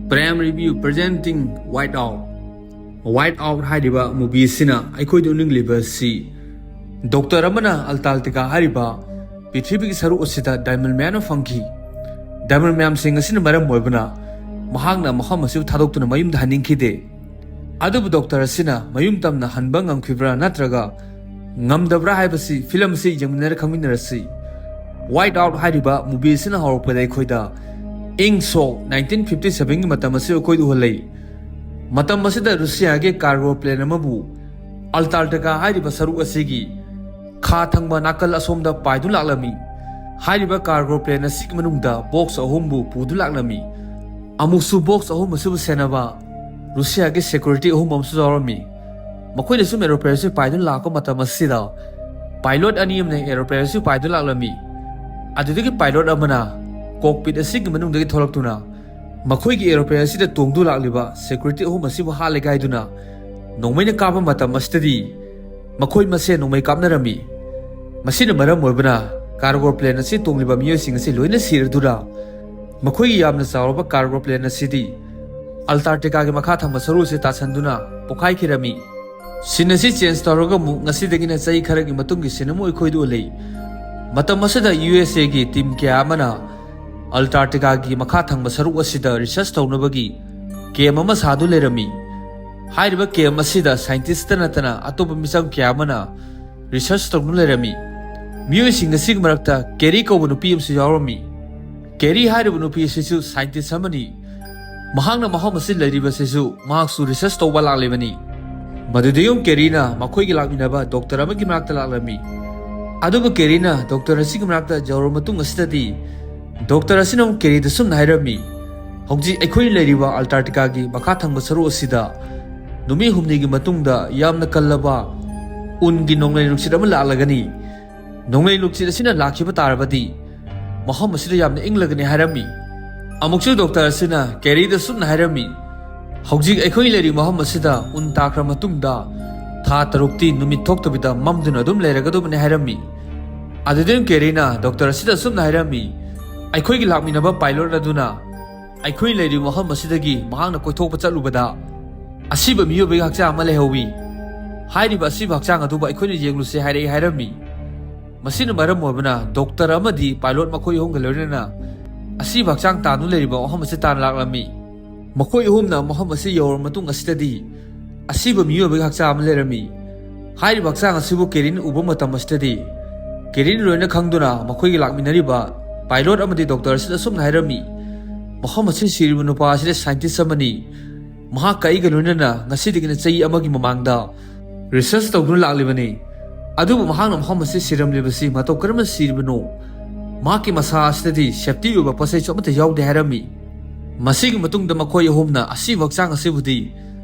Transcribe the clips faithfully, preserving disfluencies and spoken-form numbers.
Prime Review presenting White Out. White Out ꯍꯥꯏꯔꯤꯕ movie ꯑꯁꯤꯅ ꯑꯩꯈꯣꯏꯗ ꯎꯠꯅꯤꯡꯂꯤꯕ ꯑꯁꯤ, ꯗꯣꯛꯇꯔ ꯑꯃꯅ Antarctica ꯍꯥꯏꯔꯤꯕ ꯄ꯭ꯔꯤꯊꯤꯕꯤꯒꯤ ꯁꯔꯨꯛ ꯑꯁꯤꯗ diamond ꯃꯌꯥꯝ ꯑꯃ ꯐꯪꯈꯤ꯫ Diamond ꯃꯌꯥꯝꯁꯤꯡ ꯑꯁꯤꯅ ꯃꯔꯝ ꯑꯣꯏꯕꯅ ꯃꯍꯥꯛꯅ ꯃꯐꯝ ꯑꯁꯤꯕꯨ ꯊꯥꯗꯣꯛꯇꯨꯅ ꯃꯌꯨꯝꯗ ꯍꯟꯅꯤꯡꯈꯤꯗꯦ꯫ ꯑꯗꯨꯕꯨ ꯗꯣꯛꯇꯔ ꯑꯁꯤꯅ ꯃꯌꯨꯝ ꯇꯝꯅ ꯍꯟꯕ ꯉꯝꯈꯤꯕ꯭ꯔꯥ ꯅꯠꯇ꯭ꯔꯒ ꯉꯝꯗꯕ꯭ꯔꯥ ꯍꯥꯏꯕꯁꯤ ꯐꯤꯂꯝ ꯑꯁꯤ ꯌꯦꯡꯃꯤꯟꯅꯔ ꯈꯪꯃꯤꯟꯅꯔꯁꯤ꯫ White Out ꯍꯥꯏꯔꯤꯕ movie ꯑꯁꯤꯅ ꯍꯧꯔꯛꯄꯗ ꯑꯩꯈꯣꯏꯗ ꯏꯪ ꯁꯣꯛ ꯅꯥꯏꯟꯇꯤꯟ ꯐꯤꯐꯇꯤ ꯁꯚꯦꯟꯒꯤ ꯃꯇꯝ ꯑꯁꯤ ꯑꯩꯈꯣꯏꯗ ꯎꯍꯜꯂꯤ꯫ ꯃꯇꯝ ꯑꯁꯤꯗ ꯔꯨꯁꯤꯌꯥꯒꯤ cargo plane ꯑꯃꯕꯨ Antarctica ꯍꯥꯏꯔꯤꯕ ꯁꯔꯨꯛ ꯑꯁꯤꯒꯤ ꯈꯥ ꯊꯪꯕ ꯅꯥꯀꯜ ꯑꯁꯣꯝꯗ ꯄꯥꯏꯗꯨꯅ ꯂꯥꯛꯂꯝꯃꯤ꯫ ꯍꯥꯏꯔꯤꯕ cargo plane ꯑꯁꯤꯒꯤ ꯃꯅꯨꯡꯗ box ꯑꯍꯨꯝꯕꯨ ꯄꯨꯗꯨꯅ ꯂꯥꯛꯂꯝꯃꯤ꯫ ꯑꯃꯨꯛꯁꯨ box ꯑꯍꯨꯝ ꯑꯁꯤꯕꯨ ꯁꯦꯟꯅꯕ ꯔꯨꯁꯤꯌꯥꯒꯤ security ꯑꯍꯨꯝ ꯑꯃꯁꯨ ꯌꯥꯎꯔꯝꯃꯤ꯫ ꯃꯈꯣꯏꯅ ꯁꯨꯝ aeroplane ꯑꯁꯤ ꯄꯥꯏꯗꯨꯅ ꯂꯥꯛꯄ ꯃꯇꯝ ꯑꯁꯤꯗ pilot ꯑꯅꯤ ꯑꯃꯅ aeroplane ꯑꯁꯤ ꯄꯥꯏꯗꯨꯅ ꯂꯥꯛꯂꯝꯃꯤ꯫ ꯑꯗꯨꯗꯒꯤ pilot ꯑꯃꯅ cockpit ꯑꯁꯤꯒꯤ ꯃꯅꯨꯡꯗꯒꯤ ꯊꯣꯛꯂꯛꯇꯨꯅ ꯃꯈꯣꯏꯒꯤ aeroplane ꯑꯁꯤꯗ ꯇꯣꯡꯗꯨꯅ ꯂꯥꯛꯂꯤꯕ security ꯑꯍꯨꯝ ꯑꯁꯤꯕꯨ ꯍꯥꯠꯂꯦ ꯍꯥꯏꯗꯨꯅ ꯅꯣꯡꯃꯩꯅ ꯀꯥꯞꯄ ꯃꯇꯝ ꯑꯁꯤꯗꯗꯤ ꯃꯈꯣꯏ ꯃꯁꯦꯟ ꯅꯣꯡꯃꯩ ꯀꯥꯞꯅꯔꯝꯃꯤ꯫ ꯃꯁꯤꯅ ꯃꯔꯝ ꯑꯣꯏꯕꯅ cargo plane ꯑꯁꯤ ꯇꯣꯡꯂꯤꯕ ꯃꯤꯑꯣꯏꯁꯤꯡ ꯑꯁꯤ ꯂꯣꯏꯅ ꯁꯤꯔꯗꯨꯅ ꯃꯈꯣꯏꯒꯤ ꯌꯥꯝꯅ ꯆꯥꯎꯔꯕ cargo plane ꯑꯁꯤꯗꯤ Antarctica ꯒꯤ ꯃꯈꯥ ꯊꯪꯕ ꯁꯔꯨ ꯑꯁꯤ ꯇꯥꯁꯟꯗꯨꯅ ꯄꯣꯈꯥꯏꯈꯤꯔꯝꯃꯤ꯫ Scene ꯑꯁꯤ change ꯇꯧꯔꯒ ꯑꯃꯨꯛ ꯉꯁꯤꯗꯒꯤꯅ ꯆꯍꯤ ꯈꯔꯒꯤ ꯃꯇꯨꯡꯒꯤ scene ꯑꯃ ꯑꯩꯈꯣꯏꯗ ꯎꯠꯂꯤ꯫ ꯃꯇꯝ ꯑꯁꯤꯗ U S A ꯒꯤ team ꯀꯌꯥ ꯑꯃꯅ Antarctica ꯒꯤ ꯃꯈꯥ ꯊꯪꯕ ꯁꯔꯨꯛ ꯑꯁꯤꯗ research ꯇꯧꯅꯕꯒꯤ camp ꯑꯃ ꯁꯥꯗꯨꯅ ꯂꯩꯔꯝꯃꯤ꯫ ꯍꯥꯏꯔꯤꯕ camp ꯑꯁꯤꯗ scientist ꯇ ꯅꯠꯇꯅ ꯑꯇꯣꯞꯄ ꯃꯤꯆꯝ ꯀꯌꯥ ꯑꯃꯅ research ꯇꯧꯗꯨꯅ ꯂꯩꯔꯝꯃꯤ꯫ ꯃꯤꯑꯣꯏꯁꯤꯡ ꯑꯁꯤꯒꯤ ꯃꯔꯛꯇ Carrie ꯀꯧꯕ ꯅꯨꯄꯤ ꯑꯃꯁꯨ ꯌꯥꯎꯔꯝꯃꯤ꯫ Carrie ꯍꯥꯏꯔꯤꯕ ꯅꯨꯄꯤ ꯑꯁꯤꯁꯨ scientist ꯑꯃꯅꯤ꯫ ꯃꯍꯥꯛꯅ ꯃꯐꯝ ꯑꯁꯤꯗ ꯂꯩꯔꯤꯕꯁꯤꯁꯨ ꯃꯍꯥꯛꯁꯨ research ꯇꯧꯕ ꯂꯥꯛꯂꯤꯕꯅꯤ꯫ ꯃꯗꯨꯗꯒꯤ ꯑꯃꯨꯛ Carrie ꯅ ꯃꯈꯣꯏꯒꯤ ꯂꯥꯛꯃꯤꯟꯅꯕ doctor ꯑꯃꯒꯤ ꯃꯅꯥꯛꯇ ꯂꯥꯛꯂꯝꯃꯤ꯫ ꯑꯗꯨꯕꯨ Carrie ꯅ doctor ꯑꯁꯤꯒꯤ ꯃꯅꯥꯛꯇ ꯌꯧꯔꯕ ꯃꯇꯨꯡ ꯑꯁꯤꯗꯗꯤ doctor ꯑꯁꯤꯅ ꯑꯃꯨꯛ Carrie ꯗ ꯁꯨꯝꯅ ꯍꯥꯏꯔꯝꯃꯤ, "ꯍꯧꯖꯤꯛ ꯑꯩꯈꯣꯏꯅ ꯂꯩꯔꯤꯕ Antarctica ꯒꯤ ꯃꯈꯥ ꯊꯪꯕ ꯁꯔꯨꯛ ꯑꯁꯤꯗ ꯅꯨꯃꯤꯠ ꯍꯨꯝꯅꯤꯒꯤ ꯃꯇꯨꯡꯗ ꯌꯥꯝꯅ ꯀꯜꯂꯕ ꯎꯟꯒꯤ ꯅꯣꯡꯂꯩ ꯅꯨꯡꯁꯤꯠ ꯑꯃ ꯂꯥꯛꯂꯒꯅꯤ꯫ ꯅꯣꯡꯂꯩ ꯅꯨꯡꯁꯤꯠ ꯑꯁꯤꯅ ꯂꯥꯛꯈꯤꯕ ꯇꯥꯔꯕꯗꯤ ꯃꯐꯝ ꯑꯁꯤꯗ ꯌꯥꯝꯅ ꯏꯪꯂꯒꯅꯤ" ꯍꯥꯏꯔꯝꯃꯤ꯫ ꯑꯃꯨꯛꯁꯨ doctor ꯑꯁꯤꯅ Carrie ꯗ ꯁꯨꯝꯅ ꯍꯥꯏꯔꯝꯃꯤ, "ꯍꯧꯖꯤꯛ ꯑꯩꯈꯣꯏ ꯂꯩꯔꯤꯕ ꯃꯐꯝ ꯑꯁꯤꯗ ꯎꯟ ꯇꯥꯈ꯭ꯔ ꯃꯇꯨꯡꯗ ꯊꯥ ꯇꯔꯨꯛꯇꯤ ꯅꯨꯃꯤꯠ ꯊꯣꯛꯇꯕꯤꯗ ꯃꯝꯗꯨꯅ ꯑꯗꯨꯝ ꯂꯩꯔꯒꯗꯕꯅꯤ" ꯍꯥꯏꯔꯝꯃꯤ꯫ ꯑꯗꯨꯗꯒꯤ Carrie ꯅ doctor ꯑꯁꯤꯗ ꯁꯨꯝꯅ ꯍꯥꯏꯔꯝꯃꯤ, "ꯑꯩꯈꯣꯏꯒꯤ ꯂꯥꯛꯃꯤꯟꯅꯕ pilot ꯑꯗꯨꯅ ꯑꯩꯈꯣꯏ ꯂꯩꯔꯤꯕ ꯃꯐꯝ ꯑꯁꯤꯗꯒꯤ ꯃꯍꯥꯛꯅ ꯀꯣꯏꯊꯣꯛꯄ ꯆꯠꯂꯨꯕꯗ ꯑꯁꯤꯕ ꯃꯤꯑꯣꯏꯕꯒꯤ ꯍꯛꯆꯥꯡ ꯑꯃ ꯂꯩꯍꯧꯋꯤ꯫ ꯍꯥꯏꯔꯤꯕ ꯑꯁꯤꯕ ꯍꯛꯆꯥꯡ ꯑꯗꯨꯕꯨ ꯑꯩꯈꯣꯏꯅ ꯌꯦꯡꯂꯨꯁꯦ ꯍꯥꯏꯔꯛꯏ ꯍꯥꯏꯔꯝꯃꯤ꯫ ꯃꯁꯤꯅ ꯃꯔꯝ ꯑꯣꯏꯕꯅ ꯗꯣꯛꯇꯔ ꯑꯃꯗꯤ ꯄꯥꯏꯂꯣꯠ ꯃꯈꯣꯏ ꯑꯍꯨꯝꯒ ꯂꯣꯏꯅꯅ ꯑꯁꯤꯕ ꯍꯛꯆꯥꯡ ꯇꯥꯗꯨꯅ ꯂꯩꯔꯤꯕ ꯃꯐꯝ ꯑꯁꯤ ꯇꯥꯟꯅ ꯂꯥꯛꯂꯝꯃꯤ꯫ ꯃꯈꯣꯏ ꯑꯍꯨꯝꯅ ꯃꯐꯝ ꯑꯁꯤ ꯌꯧꯔꯕ ꯃꯇꯨꯡ ꯑꯁꯤꯗꯗꯤ ꯑꯁꯤꯕ ꯃꯤꯑꯣꯏꯕꯒꯤ ꯍꯛꯆꯥꯡ ꯑꯃ ꯂꯩꯔꯝꯃꯤ꯫ ꯍꯥꯏꯔꯤꯕ ꯍꯛꯆꯥꯡ ꯑꯁꯤꯕꯨ ꯀꯦꯔꯤꯟ ꯎꯕ ꯃꯇꯝ ꯑꯁꯤꯗꯗꯤ ꯀꯦꯔꯤꯟ ꯂꯣꯏꯅ ꯈꯪꯗꯨꯅ ꯃꯈꯣꯏꯒꯤ ꯂꯥꯛꯃꯤꯟꯅꯔꯤꯕ ꯄꯥꯏꯂꯣꯠ ꯑꯃꯗꯤ ꯗꯣꯛꯇꯔ ꯑꯁꯤꯗ ꯑꯁꯨꯝꯅ ꯍꯥꯏꯔꯝꯃꯤ, "ꯃꯐꯝ ꯑꯁꯤ ꯁꯤꯔꯤꯕ ꯅꯨꯄꯥ ꯑꯁꯤꯗꯤ ꯁꯥꯏꯟꯇꯤꯁ ꯑꯃꯅꯤ꯫ ꯃꯍꯥꯛꯀ ꯑꯩꯒ ꯂꯣꯏꯅꯅ ꯉꯁꯤꯗꯒꯤꯅ ꯆꯍꯤ ꯑꯃꯒꯤ ꯃꯃꯥꯡꯗ ꯔꯤꯁꯔꯁ ꯇꯧꯗꯨꯅ ꯂꯥꯛꯂꯤꯕꯅꯤ꯫ ꯑꯗꯨꯕꯨ ꯃꯍꯥꯛꯅ ꯃꯐꯝ ꯑꯁꯤ ꯁꯤꯔꯝꯂꯤꯕꯁꯤ ꯃꯇꯧ ꯀꯔꯝꯅ ꯁꯤꯔꯤꯕꯅꯣ? ꯃꯍꯥꯛꯀꯤ ꯃꯁꯥ ꯑꯁꯤꯗꯗꯤ ꯁꯦꯞꯇꯤ ꯑꯣꯏꯕ ꯄꯣꯠꯆꯩꯁꯨ ꯑꯃꯠꯇ ꯌꯥꯎꯗꯦ" ꯍꯥꯏꯔꯝꯃꯤ꯫ ꯃꯁꯤꯒꯤ ꯃꯇꯨꯡꯗ ꯃꯈꯣꯏ ꯑꯍꯨꯝꯅ ꯑꯁꯤꯕ ꯍꯛꯆꯥꯡ ꯑꯁꯤꯕꯨꯗꯤ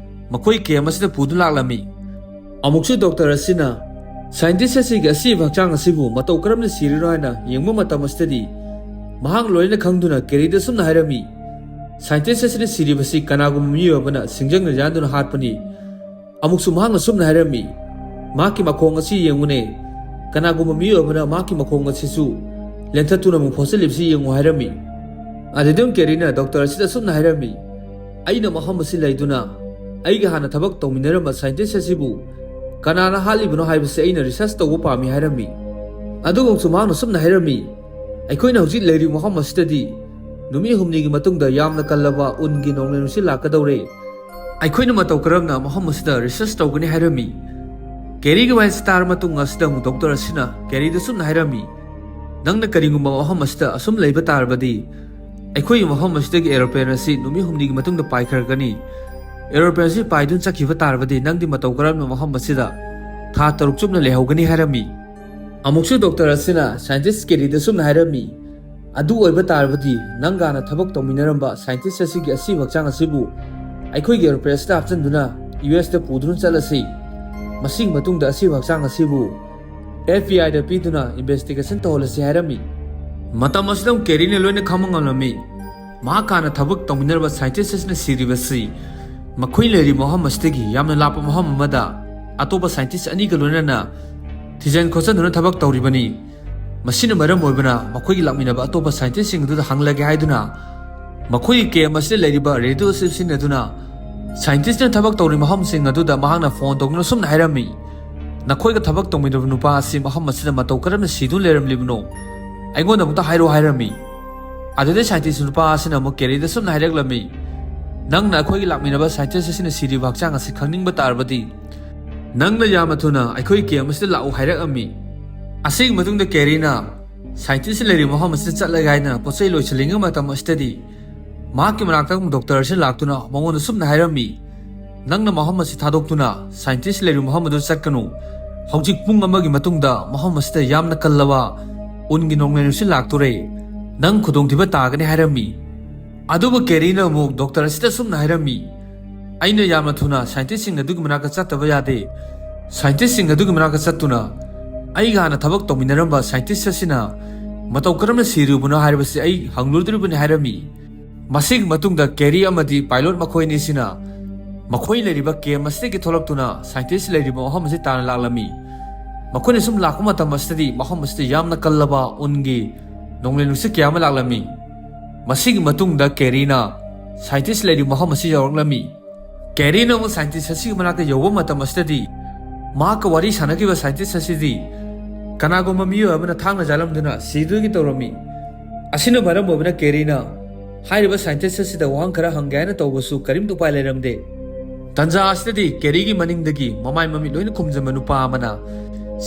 ꯃꯈꯣꯏ ꯀꯦꯝ ꯑꯁꯤꯗ ꯄꯨꯗꯨꯅ ꯂꯥꯛꯂꯝꯃꯤ꯫ ꯑꯃꯨꯛꯁꯨ ꯗꯣꯛꯇꯔ ꯑꯁꯤꯅ ꯁꯥꯏꯟꯇꯤꯁ ꯑꯁꯤꯒꯤ ꯑꯁꯤꯕ ꯍꯛꯆꯥꯡ ꯑꯁꯤꯕꯨ ꯃꯇꯧ ꯀꯔꯝꯅ ꯁꯤꯔꯤꯅꯣ ꯍꯥꯏꯅ ꯌꯦꯡꯕ ꯃꯇꯝ ꯑꯁꯤꯗꯗꯤ ꯃꯍꯥꯛ ꯂꯣꯏꯅ ꯈꯪꯗꯨꯅ ꯀꯦꯔꯤꯗ ꯑꯁꯨꯝꯅ ꯍꯥꯏꯔꯝꯃꯤ, "ꯁꯥꯏꯟꯇꯤꯁ ꯑꯁꯤꯅ ꯁꯤꯔꯤꯕꯁꯤ ꯀꯅꯥꯒꯨꯝꯕ ꯃꯤꯑꯣꯏ ꯑꯃꯅ ꯁꯤꯡꯖꯪꯅ ꯌꯥꯟꯗꯨꯅ ꯍꯥꯠꯄꯅꯤ"꯫ ꯑꯃꯨꯛꯁꯨ ꯃꯍꯥꯛꯅ ꯑꯁꯨꯝꯅ ꯍꯥꯏꯔꯝꯃꯤ, "ꯃꯍꯥꯛꯀꯤ ꯃꯈꯣꯡ ꯑꯁꯤ ꯌꯦꯡꯉꯨꯅꯦ, ꯀꯅꯥꯒꯨꯝꯕ ꯃꯤꯑꯣꯏ ꯑꯃꯅ ꯃꯍꯥꯛꯀꯤ ꯃꯈꯣꯡ ꯑꯁꯤꯁꯨ ꯂꯦꯟꯊꯠꯇꯨꯅ ꯑꯃꯨꯛ ꯐꯣꯠꯆꯤꯜꯂꯤꯕꯁꯤ ꯌꯦꯡꯉꯨ" ꯍꯥꯏꯔꯝꯃꯤ꯫ ꯑꯗꯨꯗꯩ ꯀꯦꯔꯤꯅ ꯗꯣꯛꯇꯔ ꯑꯁꯤꯗ ꯑꯁꯨꯝꯅ ꯍꯥꯏꯔꯝꯃꯤ, "ꯑꯩꯅ ꯃꯐꯝ ꯑꯁꯤ ꯂꯩꯗꯨꯅ ꯑꯩꯒ ꯍꯥꯟꯅ ꯊꯕꯛ ꯇꯧꯃꯤꯟꯅꯔꯝꯕ ꯁꯥꯏꯟꯇꯤꯁ ꯑꯁꯤꯕꯨ ꯀꯅꯥꯅ ꯍꯥꯠꯂꯤꯕꯅꯣ ꯍꯥꯏꯕꯁꯤ ꯑꯩꯅ ꯔꯤꯁꯔꯁ ꯇꯧꯕ ꯄꯥꯝꯃꯤ" ꯍꯥꯏꯔꯝꯃꯤ꯫ ꯑꯗꯨꯒ ꯑꯃꯨꯛꯁꯨ ꯃꯍꯥꯛꯅ ꯑꯁꯨꯝꯅ ꯍꯥꯏꯔꯝꯃꯤ, "ꯑꯩꯈꯣꯏꯅ ꯍꯧꯖꯤꯛ ꯂꯩꯔꯤꯕ ꯃꯐꯝ ꯑꯁꯤꯗꯗꯤ ꯅꯨꯃꯤꯠ ꯍꯨꯝꯅꯤꯒꯤ ꯃꯇꯨꯡꯗ ꯌꯥꯝꯅ ꯀꯜꯂꯕ ꯎꯟꯒꯤ ꯅꯣꯡꯂꯩ ꯅꯨꯡꯁꯤꯠ ꯂꯥꯛꯀꯗꯧꯔꯦ꯫ ꯑꯩꯈꯣꯏꯅ ꯃꯇꯧ ꯀꯔꯝꯅ ꯃꯐꯝ ꯑꯁꯤꯗ ꯔꯤꯁꯔꯁ ꯇꯧꯒꯅꯤ?" ꯍꯥꯏꯔꯝꯃꯤ꯫ ꯀꯦꯔꯤꯒꯤ ꯋꯥꯍꯩꯁꯤ ꯇꯥꯔꯕ ꯃꯇꯨꯡ ꯑꯁꯤꯗ ꯑꯃꯨꯛ ꯗꯣꯛꯇꯔ ꯑꯁꯤꯅ ꯀꯦꯔꯤꯗ ꯑꯁꯨꯝꯅ ꯍꯥꯏꯔꯝꯃꯤ, "ꯅꯪꯅ ꯀꯔꯤꯒꯨꯝꯕ ꯃꯐꯝ ꯑꯁꯤꯗ ꯑꯁꯨꯝ ꯂꯩꯕ ꯇꯥꯔꯕꯗꯤ ꯑꯩꯈꯣꯏꯒꯤ ꯃꯐꯝ ꯑꯁꯤꯗꯒꯤ ꯑꯦꯔꯣꯄ꯭ꯂꯦꯟ ꯑꯁꯤ ꯅꯨꯃꯤꯠ ꯍꯨꯝꯅꯤꯒꯤ ꯃꯇꯨꯡꯗ ꯄꯥꯏꯈ꯭ꯔꯒꯅꯤ꯫ ꯑꯦꯔꯣꯄ꯭ꯂꯦꯟ ꯑꯁꯤ ꯄꯥꯏꯗꯨꯅ ꯆꯠꯈꯤꯕ ꯇꯥꯔꯕꯗꯤ ꯅꯪꯗꯤ ꯃꯇꯧ ꯀꯔꯝꯅ ꯃꯐꯝ ꯑꯁꯤꯗ ꯊꯥ ꯇꯔꯨꯛ ꯆꯨꯞꯅ ꯂꯩꯍꯧꯒꯅꯤ?" ꯍꯥꯏꯔꯝꯃꯤ꯫ ꯑꯃꯨꯛꯁꯨ ꯗꯣꯛꯇꯔ ꯑꯁꯤꯅ ꯁꯥꯏꯟꯇꯤꯁ ꯀꯦꯔꯤꯗ ꯑꯁꯨꯝꯅ ꯍꯥꯏꯔꯝꯃꯤ, "ꯑꯗꯨ ꯑꯣꯏꯕ ꯇꯥꯔꯕꯗꯤ ꯅꯪꯒꯥꯅ ꯊꯕꯛ ꯇꯧꯃꯤꯟꯅꯔꯝꯕ ꯁꯥꯏꯟꯇꯤꯁ ꯑꯁꯤꯒꯤ ꯑꯁꯤꯕ ꯍꯛꯆꯥꯡ ꯑꯁꯤꯕꯨ ꯑꯩꯈꯣꯏꯒꯤ ꯑꯦꯔꯣꯄ꯭ꯂꯦꯟ ꯑꯁꯤꯗ ꯍꯥꯞꯆꯤꯟꯗꯨꯅ ꯌꯨ ꯑꯦꯁꯇ ꯄꯨꯗꯨꯅ ꯆꯠꯂꯁꯤ꯫ ꯃꯁꯤꯒꯤ ꯃꯇꯨꯡꯗ ꯑꯁꯤꯕ ꯍꯛꯆꯥꯡ ꯑꯁꯤꯕꯨ ꯑꯦꯐ ꯕꯤ ꯑꯥꯏꯗ ꯄꯤꯗꯨꯅ ꯏꯟꯚꯦꯁꯇꯤꯒꯦꯁꯟ ꯇꯧꯍꯜꯂꯁꯤ" ꯍꯥꯏꯔꯝꯃꯤ꯫ ꯃꯇꯝ ꯑꯁꯤꯗ ꯑꯃꯨꯛ ꯀꯦꯔꯤꯅ ꯂꯣꯏꯅ ꯈꯪꯕ ꯉꯝꯂꯝꯃꯤ꯫ ꯃꯍꯥꯛ ꯍꯥꯟꯅ ꯊꯕꯛ ꯇꯧꯃꯤꯟꯅꯔꯕ ꯁꯥꯏꯟꯇꯤꯁ ꯑꯁꯤꯅ ꯁꯤꯔꯤꯕꯁꯤ ꯃꯈꯣꯏ ꯂꯩꯔꯤꯕ ꯃꯐꯝ ꯑꯁꯤꯗꯒꯤ ꯌꯥꯝꯅ ꯂꯥꯞꯄ ꯃꯐꯝ ꯑꯃꯗ ꯑꯇꯣꯞꯄ ꯁꯥꯏꯟꯇꯤꯁ ꯑꯅꯤꯒ ꯂꯣꯏꯅꯅ ꯊꯤꯖꯤꯟ ꯈꯣꯠꯆꯤꯟꯗꯨꯅ ꯊꯕꯛ ꯇꯧꯔꯤꯕꯅꯤ꯫ ꯃꯁꯤꯅ ꯃꯔꯝ ꯑꯣꯏꯕꯅ ꯃꯈꯣꯏꯒꯤ ꯂꯥꯛꯃꯤꯟꯅꯕ ꯑꯇꯣꯞꯄ ꯁꯥꯏꯟꯇꯤꯁꯁꯤꯡ ꯑꯗꯨꯗ ꯍꯪꯂꯒꯦ ꯍꯥꯏꯗꯨꯅ ꯃꯈꯣꯏꯒꯤ ꯀꯦꯝ ꯑꯁꯤꯗ ꯂꯩꯔꯤꯕ ꯔꯦꯗꯤꯑꯣ ꯑꯁꯤ ꯁꯤꯖꯤꯟꯅꯗꯨꯅ ꯁꯥꯏꯟꯇꯤꯁꯅ ꯊꯕꯛ ꯇꯧꯔꯤꯕ ꯃꯐꯝꯁꯤꯡ ꯑꯗꯨꯗ ꯃꯍꯥꯛꯅ ꯐꯣꯟ ꯇꯧꯗꯨꯅ ꯁꯨꯝꯅ ꯍꯥꯏꯔꯝꯃꯤ, "ꯅꯈꯣꯏꯒ ꯊꯕꯛ ꯇꯧꯃꯤꯟꯅꯕ ꯅꯨꯄꯥ ꯑꯁꯤ ꯃꯐꯝ ꯑꯁꯤꯗ ꯃꯇꯧ ꯀꯔꯝꯅ ꯁꯤꯗꯨꯅ ꯂꯩꯔꯝꯂꯤꯕꯅꯣ? ꯑꯩꯉꯣꯟꯗ ꯑꯃꯨꯛꯇ ꯍꯥꯏꯔꯛꯑꯣ" ꯍꯥꯏꯔꯝꯃꯤ꯫ ꯑꯗꯨꯗꯩ ꯁꯥꯏꯟꯇꯤꯁ ꯅꯨꯄꯥ ꯑꯁꯤꯅ ꯑꯃꯨꯛ ꯀꯦꯔꯤꯗ ꯁꯨꯝꯅ ꯍꯥꯏꯔꯛꯂꯝꯃꯤ, "ꯅꯪꯅ ꯑꯩꯈꯣꯏꯒꯤ ꯂꯥꯛꯃꯤꯟꯅꯕ ꯁꯥꯏꯟꯇꯤꯁ ꯑꯁꯤꯅ ꯁꯤꯔꯤꯕ ꯍꯛꯆꯥꯡ ꯑꯁꯤ ꯈꯪꯅꯤꯡꯕ ꯇꯥꯔꯕꯗꯤ ꯅꯪꯅ ꯌꯥꯝꯅ ꯊꯨꯅ ꯑꯩꯈꯣꯏꯒꯤ ꯀꯦꯝ ꯑꯁꯤꯗ ꯂꯥꯛꯎ" ꯍꯥꯏꯔꯛꯑꯝꯃꯤ꯫ ꯑꯁꯤꯒꯤ ꯃꯇꯨꯡꯗ ꯀꯦꯔꯤꯅ ꯁꯥꯏꯟꯇꯤꯁ ꯂꯩꯔꯤꯕ ꯃꯐꯝ ꯑꯁꯤꯗ ꯆꯠꯂꯒꯦ ꯍꯥꯏꯗꯅ ꯄꯣꯠ ꯆꯩ ꯂꯣꯏꯁꯤꯜꯂꯤꯉꯩ ꯃꯇꯝ ꯑꯁꯤꯗꯗꯤ ꯃꯍꯥꯛꯀꯤ ꯃꯅꯥꯛꯇ ꯗꯣꯛꯇꯔ ꯑꯁꯤ ꯂꯥꯛꯇꯨꯅ ꯃꯉꯣꯟꯗ ꯁꯨꯝꯅ ꯍꯥꯏꯔꯝꯃꯤ, "ꯅꯪꯅ ꯃꯐꯝ ꯑꯁꯤ ꯊꯥꯗꯣꯛꯇꯨꯅ ꯁꯥꯏꯟꯇꯤꯁ ꯂꯩꯔꯤꯕ ꯃꯐꯝ ꯑꯗꯨ ꯆꯠꯀꯅꯨ꯫ ꯍꯧꯖꯤꯛ ꯄꯨꯡ ꯑꯃꯒꯤ ꯃꯇꯨꯡꯗ ꯃꯐꯝ ꯑꯁꯤꯗ ꯌꯥꯝꯅ ꯀꯜꯂꯕ ꯎꯟꯒꯤ ꯅꯣꯡꯂꯩ ꯅꯨꯡꯁꯤꯠ ꯂꯥꯛꯇꯣꯔꯦ꯫ ꯅꯪ ꯈꯨꯗꯣꯡꯊꯤꯕ ꯇꯥꯒꯅꯤ" ꯍꯥꯏꯔꯝꯃꯤ꯫ ꯑꯗꯨꯕꯨ ꯀꯦꯔꯤꯅ ꯑꯃꯨꯛ ꯗꯣꯛꯇꯔ ꯑꯁꯤꯗ ꯁꯨꯝꯅ ꯍꯥꯏꯔꯝꯃꯤ, "ꯑꯩꯅ ꯌꯥꯝꯅ ꯊꯨꯅ ꯁꯥꯏꯟꯇꯤꯁꯁꯤꯡ ꯑꯗꯨꯒꯤ ꯃꯅꯥꯛꯇ ꯆꯠꯇꯕ ꯌꯥꯗꯦ꯫ ꯁꯥꯏꯟꯇꯤꯁꯁꯤꯡ ꯑꯗꯨꯒꯤ ꯃꯅꯥꯛꯇ ꯆꯠꯇꯨꯅ ꯑꯩꯒ ꯍꯥꯟꯅ ꯊꯕꯛ ꯇꯧꯃꯤꯟꯅꯔꯝꯕ ꯁꯥꯏꯟꯇꯤꯁ ꯑꯁꯤꯅ ꯃꯇꯧ ꯀꯔꯝꯅ ꯁꯤꯔꯨꯕꯅꯣ ꯍꯥꯏꯕꯁꯤ ꯑꯩ ꯍꯪꯂꯨꯗꯣꯔꯤꯕꯅꯤ" ꯍꯥꯏꯔꯝꯃꯤ꯫ ꯃꯁꯤꯒꯤ ꯃꯇꯨꯡꯗ ꯀꯦꯔꯤ ꯑꯃꯗꯤ ꯄꯥꯏꯂꯣꯠ ꯃꯈꯣꯏ ꯑꯅꯤꯁꯤꯅ ꯃꯈꯣꯏ ꯂꯩꯔꯤꯕ ꯀꯦꯝ ꯑꯁꯤꯗꯒꯤ ꯊꯣꯛꯂꯛꯇꯨꯅ ꯁꯥꯏꯟꯇꯤꯁ ꯂꯩꯔꯤꯕ ꯃꯐꯝ ꯑꯁꯤ ꯇꯥꯟꯅ ꯂꯥꯛꯂꯝꯃꯤ꯫ ꯃꯈꯣꯏꯅ ꯁꯨꯝ ꯂꯥꯛꯄ ꯃꯇꯝ ꯑꯁꯤꯗꯗꯤ ꯃꯐꯝ ꯑꯁꯤꯗ ꯌꯥꯝꯅ ꯀꯜꯂꯕ ꯎꯟꯒꯤ ꯅꯣꯡꯂꯩ ꯅꯨꯡꯁꯤꯠ ꯀꯌꯥ ꯑꯃ ꯂꯥꯛꯂꯝꯃꯤ꯫ ꯃꯁꯤꯒꯤ ꯃꯇꯨꯡꯗ ꯀꯦꯔꯤꯅ ꯁꯥꯏꯟꯇꯤꯁ ꯂꯩꯔꯤꯕ ꯃꯐꯝ ꯑꯁꯤ ꯌꯧꯔꯛꯂꯝꯃꯤ꯫ ꯀꯦꯔꯤꯅ ꯑꯃꯨꯛ ꯁꯥꯏꯟꯇꯤꯁ ꯑꯁꯤꯒꯤ ꯃꯅꯥꯛꯇ ꯌꯧꯕ ꯃꯇꯝ ꯑꯁꯤꯗꯗꯤ ꯃꯍꯥꯛꯀ ꯋꯥꯔꯤ ꯁꯥꯟꯅꯈꯤꯕ ꯁꯥꯏꯟꯇꯤꯁ ꯑꯁꯤꯗꯤ ꯀꯅꯥꯒꯨꯝꯕ ꯃꯤꯑꯣꯏ ꯑꯃꯅ ꯊꯥꯡꯅ ꯌꯥꯜꯂꯝꯗꯨꯅ ꯁꯤꯗꯨꯒꯤ ꯇꯧꯔꯝꯃꯤ꯫ ꯑꯁꯤꯅ ꯃꯔꯝ ꯑꯣꯏꯕꯅ ꯀꯦꯔꯤꯅ ꯍꯥꯏꯔꯤꯕ ꯁꯥꯏꯟꯇꯤꯁ ꯑꯁꯤꯗ ꯋꯥꯍꯪ ꯈꯔ ꯍꯪꯒꯦ ꯍꯥꯏꯅ ꯇꯧꯕꯁꯨ ꯀꯔꯤꯝꯇ ꯎꯄꯥꯏ ꯂꯩꯔꯝꯗꯦ꯫ ꯇꯟꯖꯥ ꯑꯁꯤꯗꯗꯤ ꯀꯦꯔꯤꯒꯤ ꯃꯅꯤꯡꯗꯒꯤ ꯃꯃꯥꯏ ꯃꯃꯤꯠ ꯂꯣꯏꯅ ꯈꯨꯝꯖꯤꯟꯕ ꯅꯨꯄꯥ ꯑꯃꯅ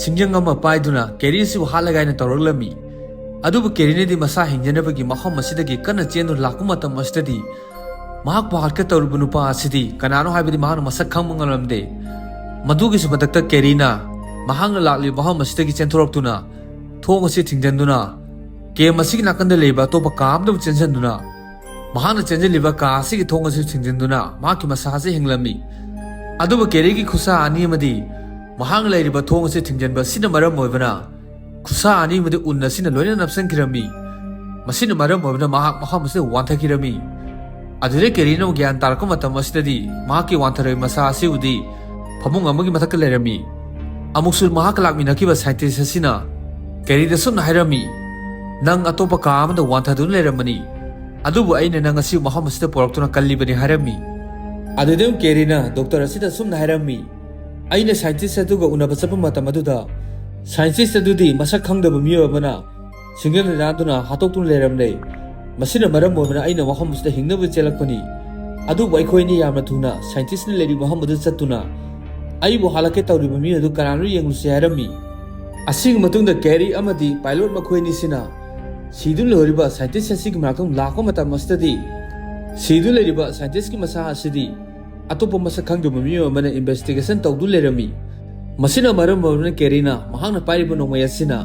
ꯁꯤꯡꯖꯪ ꯑꯃ ꯄꯥꯏꯗꯨꯅ ꯀꯦꯔꯤ ꯑꯁꯤꯕꯨ ꯍꯥꯠꯂꯒꯦ ꯍꯥꯏꯅ ꯇꯧꯔꯛꯂꯝꯃꯤ꯫ ꯑꯗꯨꯕꯨ ꯀꯦꯔꯤꯅꯗꯤ ꯃꯁꯥ ꯍꯤꯡꯖꯅꯕꯒꯤ ꯃꯐꯝ ꯑꯁꯤꯗꯒꯤ ꯀꯟꯅ ꯆꯦꯟꯗꯨꯅ ꯂꯥꯛꯄ ꯃꯇꯝ ꯑꯁꯤꯗꯗꯤ ꯃꯍꯥꯛꯄꯨ ꯍꯥꯠꯀꯦ ꯇꯧꯔꯤꯕ ꯅꯨꯄꯥ ꯑꯁꯤꯗꯤ ꯀꯅꯥꯅꯣ ꯍꯥꯏꯕꯗꯤ ꯃꯍꯥꯛꯅ ꯃꯁꯛ ꯈꯪꯕ ꯉꯝꯂꯝꯗꯦ꯫ ꯃꯗꯨꯒꯤꯁꯨ ꯃꯊꯛꯇ ꯀꯦꯔꯤꯅ ꯃꯍꯥꯛꯅ ꯂꯥꯛꯂꯤꯕ ꯃꯐꯝ ꯑꯁꯤꯗꯒꯤ ꯆꯦꯟꯊꯣꯔꯛꯇꯨꯅ ꯊꯣꯡ ꯑꯁꯤ ꯊꯤꯡꯖꯤꯟꯗꯨꯅ ꯀꯦꯝ ꯑꯁꯤꯒꯤ ꯅꯥꯀꯟꯗ ꯂꯩꯕ ꯑꯇꯣꯞꯄ ꯀꯥ ꯑꯃꯗ ꯆꯦꯟꯁꯤꯟꯗꯨꯅ ꯃꯍꯥꯛꯅ ꯆꯦꯟꯁꯤꯜꯂꯤꯕ ꯀꯥ ꯑꯁꯤꯒꯤ ꯊꯣꯡ ꯑꯁꯤ ꯊꯤꯡꯖꯤꯟꯗꯨꯅ ꯃꯍꯥꯛꯀꯤ ꯃꯁꯥ ꯑꯁꯤ ꯍꯤꯡꯂꯝꯃꯤ꯫ ꯑꯗꯨꯕꯨ ꯀꯦꯔꯤꯒꯤ ꯈꯨꯠꯁꯥ ꯑꯅꯤ ꯑꯃꯗꯤ ꯃꯍꯥꯛꯅ ꯂꯩꯔꯤꯕ ꯊꯣꯡ ꯑꯁꯤ ꯊꯤꯡꯖꯤꯟꯕ ꯑꯁꯤꯅ ꯃꯔꯝ ꯑꯣꯏꯕꯅ ꯈꯨꯠꯁꯥ ꯑꯅꯤꯃꯗꯤ ꯎꯟ ꯑꯁꯤꯅ ꯂꯣꯏꯅ ꯅꯞꯁꯤꯟꯈꯤꯔꯝꯃꯤ꯫ ꯃꯁꯤꯅ ꯃꯔꯝ ꯑꯣꯏꯕꯅ ꯃꯍꯥꯛ ꯃꯐꯝ ꯑꯁꯤꯗ ꯋꯥꯟꯊꯈꯤꯔꯝꯃꯤ꯫ ꯑꯗꯨꯗꯩ ꯀꯦꯔꯤꯅ ꯑꯃꯨꯛ ꯒ꯭ꯌꯥꯟ ꯇꯥꯔꯛꯄ ꯃꯇꯝ ꯑꯁꯤꯗꯗꯤ ꯃꯍꯥꯛꯀꯤ ꯋꯥꯟꯊꯔꯕ ꯃꯁꯥ ꯑꯁꯤ ꯎꯗꯤ ꯐꯃꯨꯡ ꯑꯃꯒꯤ ꯃꯊꯛꯇ ꯂꯩꯔꯝꯃꯤ꯫ ꯑꯃꯨꯛꯁꯨ ꯃꯍꯥꯛꯀ ꯂꯥꯛꯃꯤꯟꯅꯈꯤꯕ ꯁꯥꯏꯟꯇꯤꯁ ꯑꯁꯤꯅ ꯀꯦꯔꯤꯗ ꯁꯨꯝꯅ ꯍꯥꯏꯔꯝꯃꯤ, "ꯅꯪ ꯑꯇꯣꯞꯄ ꯀꯥ ꯑꯃꯗ ꯋꯥꯟꯊꯗꯨꯅ ꯂꯩꯔꯝꯕꯅꯤ꯫ ꯑꯗꯨꯕꯨ ꯑꯩꯅ ꯅꯪ ꯉꯁꯤ ꯃꯐꯝ ꯑꯁꯤꯗ ꯄꯨꯔꯛꯇꯨꯅ ꯀꯜꯂꯤꯕꯅꯤ" ꯍꯥꯏꯔꯝꯃꯤ꯫ ꯑꯗꯨꯗ ꯀꯦꯔꯤꯅ ꯗꯣꯛꯇꯔ ꯑꯁꯤꯗ ꯑꯁꯨꯝꯅ ꯍꯥꯏꯔꯝꯃꯤ, "ꯑꯩꯅ ꯁꯥꯏꯟꯇꯤꯁ ꯑꯗꯨꯒ ꯎꯅꯕ ꯆꯠꯄ ꯃꯇꯝ ꯑꯗꯨꯗ ꯁꯥꯏꯟꯇꯤꯁ ꯑꯗꯨꯗꯤ ꯃꯁꯛ ꯈꯪꯗꯕ ꯃꯤꯑꯣꯏ ꯑꯃꯅ ꯁꯤꯡꯒꯜ ꯅꯥꯟꯗꯨꯅ ꯍꯥꯠꯇꯣꯛꯇꯨꯅ ꯂꯩꯔꯝꯂꯦ꯫ ꯃꯁꯤꯅ ꯃꯔꯝ ꯑꯣꯏꯗꯨꯅ ꯑꯩꯅ ꯃꯐꯝ ꯑꯁꯤꯗ ꯍꯤꯡꯅꯕ ꯆꯦꯜꯂꯛꯄꯅꯤ꯫ ꯑꯗꯨꯕꯨ ꯑꯩꯈꯣꯏ ꯑꯅꯤ ꯌꯥꯝꯅ ꯊꯨꯅ ꯁꯥꯏꯟꯇꯤꯁꯅ ꯂꯩꯔꯤꯕ ꯃꯐꯝ ꯑꯗꯨ ꯆꯠꯇꯨꯅ ꯑꯩꯕꯨ ꯍꯥꯠꯂꯛꯀꯦ ꯇꯧꯔꯤꯕ ꯃꯤ ꯑꯗꯨ ꯀꯅꯥꯅꯣ ꯌꯦꯡꯂꯨꯁꯤ" ꯍꯥꯏꯔꯝꯃꯤ꯫ ꯑꯁꯤꯒꯤ ꯃꯇꯨꯡꯗ ꯀꯦꯔꯤ ꯑꯃꯗꯤ ꯄꯥꯏꯂꯣꯠ ꯃꯈꯣꯏ ꯑꯅꯤꯁꯤꯅ ꯁꯤꯗꯨꯅ ꯂꯩꯍꯧꯔꯤꯕ ꯁꯥꯏꯟꯇꯤꯁ ꯑꯁꯤꯒꯤ ꯃꯅꯥꯛꯇ ꯑꯃꯨꯛ ꯂꯥꯛꯄ ꯃꯇꯝ ꯑꯁꯤꯗꯗꯤ, ꯁꯤꯗꯨꯅ ꯂꯩꯔꯤꯕ ꯁꯥꯏꯟꯇꯤꯁꯀꯤ ꯃꯁꯥ ꯑꯁꯤꯗꯤ ꯑꯇꯣꯞꯄ ꯃꯁꯛ ꯈꯪꯗꯕ ꯃꯤꯑꯣꯏ ꯑꯃꯅ ꯏꯟꯚꯦꯁꯇꯤꯒꯦꯁꯟ ꯇꯧꯗꯨꯅ ꯂꯩꯔꯝꯃꯤ꯫ ꯃꯁꯤꯅ ꯃꯔꯝ ꯑꯣꯏꯗꯨꯅ ꯀꯦꯔꯤꯅ ꯃꯍꯥꯛꯅ ꯄꯥꯏꯔꯤꯕ ꯅꯣꯡꯃꯩ ꯑꯁꯤꯅ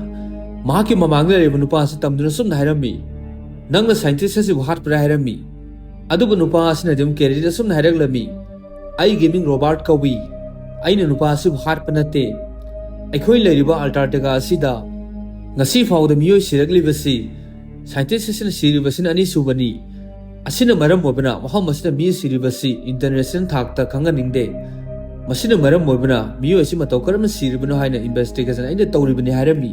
ꯃꯍꯥꯛꯀꯤ ꯃꯃꯥꯡꯗ ꯂꯩꯔꯤꯕ ꯅꯨꯄꯥ ꯑꯁꯤ ꯇꯝꯗꯨꯅ ꯆꯨꯝꯅ ꯍꯥꯏꯔꯝꯃꯤ, "ꯅꯪꯅ ꯁꯥꯏꯟꯇꯤꯁ ꯑꯁꯤꯕꯨ ꯍꯥꯠꯄ꯭ꯔꯥ?" ꯍꯥꯏꯔꯝꯃꯤ꯫ ꯑꯗꯨꯕꯨ ꯅꯨꯄꯥ ꯑꯁꯤꯅꯗꯤ ꯑꯃꯨꯛ ꯀꯦꯔꯤꯗ ꯆꯨꯝꯅ ꯍꯥꯏꯔꯛꯂꯝꯃꯤ, "ꯑꯩꯒꯤ ꯃꯤꯡ ꯔꯣꯕꯥꯔꯠ ꯀꯧꯏ꯫ ꯑꯩꯅ ꯅꯨꯄꯥ ꯑꯁꯤꯕꯨ ꯍꯥꯠꯄ ꯅꯠꯇꯦ꯫ ꯑꯩꯈꯣꯏ ꯂꯩꯔꯤꯕ ꯑꯜꯇꯥꯔꯇꯤꯀꯥ ꯑꯁꯤꯗ ꯉꯁꯤ ꯐꯥꯎꯕꯗ ꯃꯤꯑꯣꯏ ꯁꯤꯔꯛꯂꯤꯕꯁꯤ, ꯁꯥꯏꯟꯇꯤꯁ ꯑꯁꯤꯅ ꯁꯤꯔꯤꯕꯁꯤꯅ ꯑꯅꯤꯁꯨꯕꯅꯤ꯫ ꯑꯁꯤꯅ ꯃꯔꯝ ꯑꯣꯏꯕꯅ ꯃꯐꯝ ꯑꯁꯤꯗ ꯃꯤ ꯁꯤꯔꯤꯕꯁꯤ ꯏꯟꯇꯔꯅꯦꯁꯅꯦꯜ ꯊꯥꯛꯇ ꯈꯪꯍꯟꯅꯤꯡꯗꯦ꯫ ꯃꯁꯤꯅ ꯃꯔꯝ ꯑꯣꯏꯕꯅ ꯃꯤꯑꯣꯏ ꯑꯁꯤ ꯃꯇꯧ ꯀꯔꯝꯅ ꯁꯤꯔꯤꯕꯅꯣ ꯍꯥꯏꯅ ꯏꯟꯚꯦꯁꯇꯤꯒꯦꯁꯟ ꯑꯩꯅ ꯇꯧꯔꯤꯕꯅꯤ" ꯍꯥꯏꯔꯝꯃꯤ꯫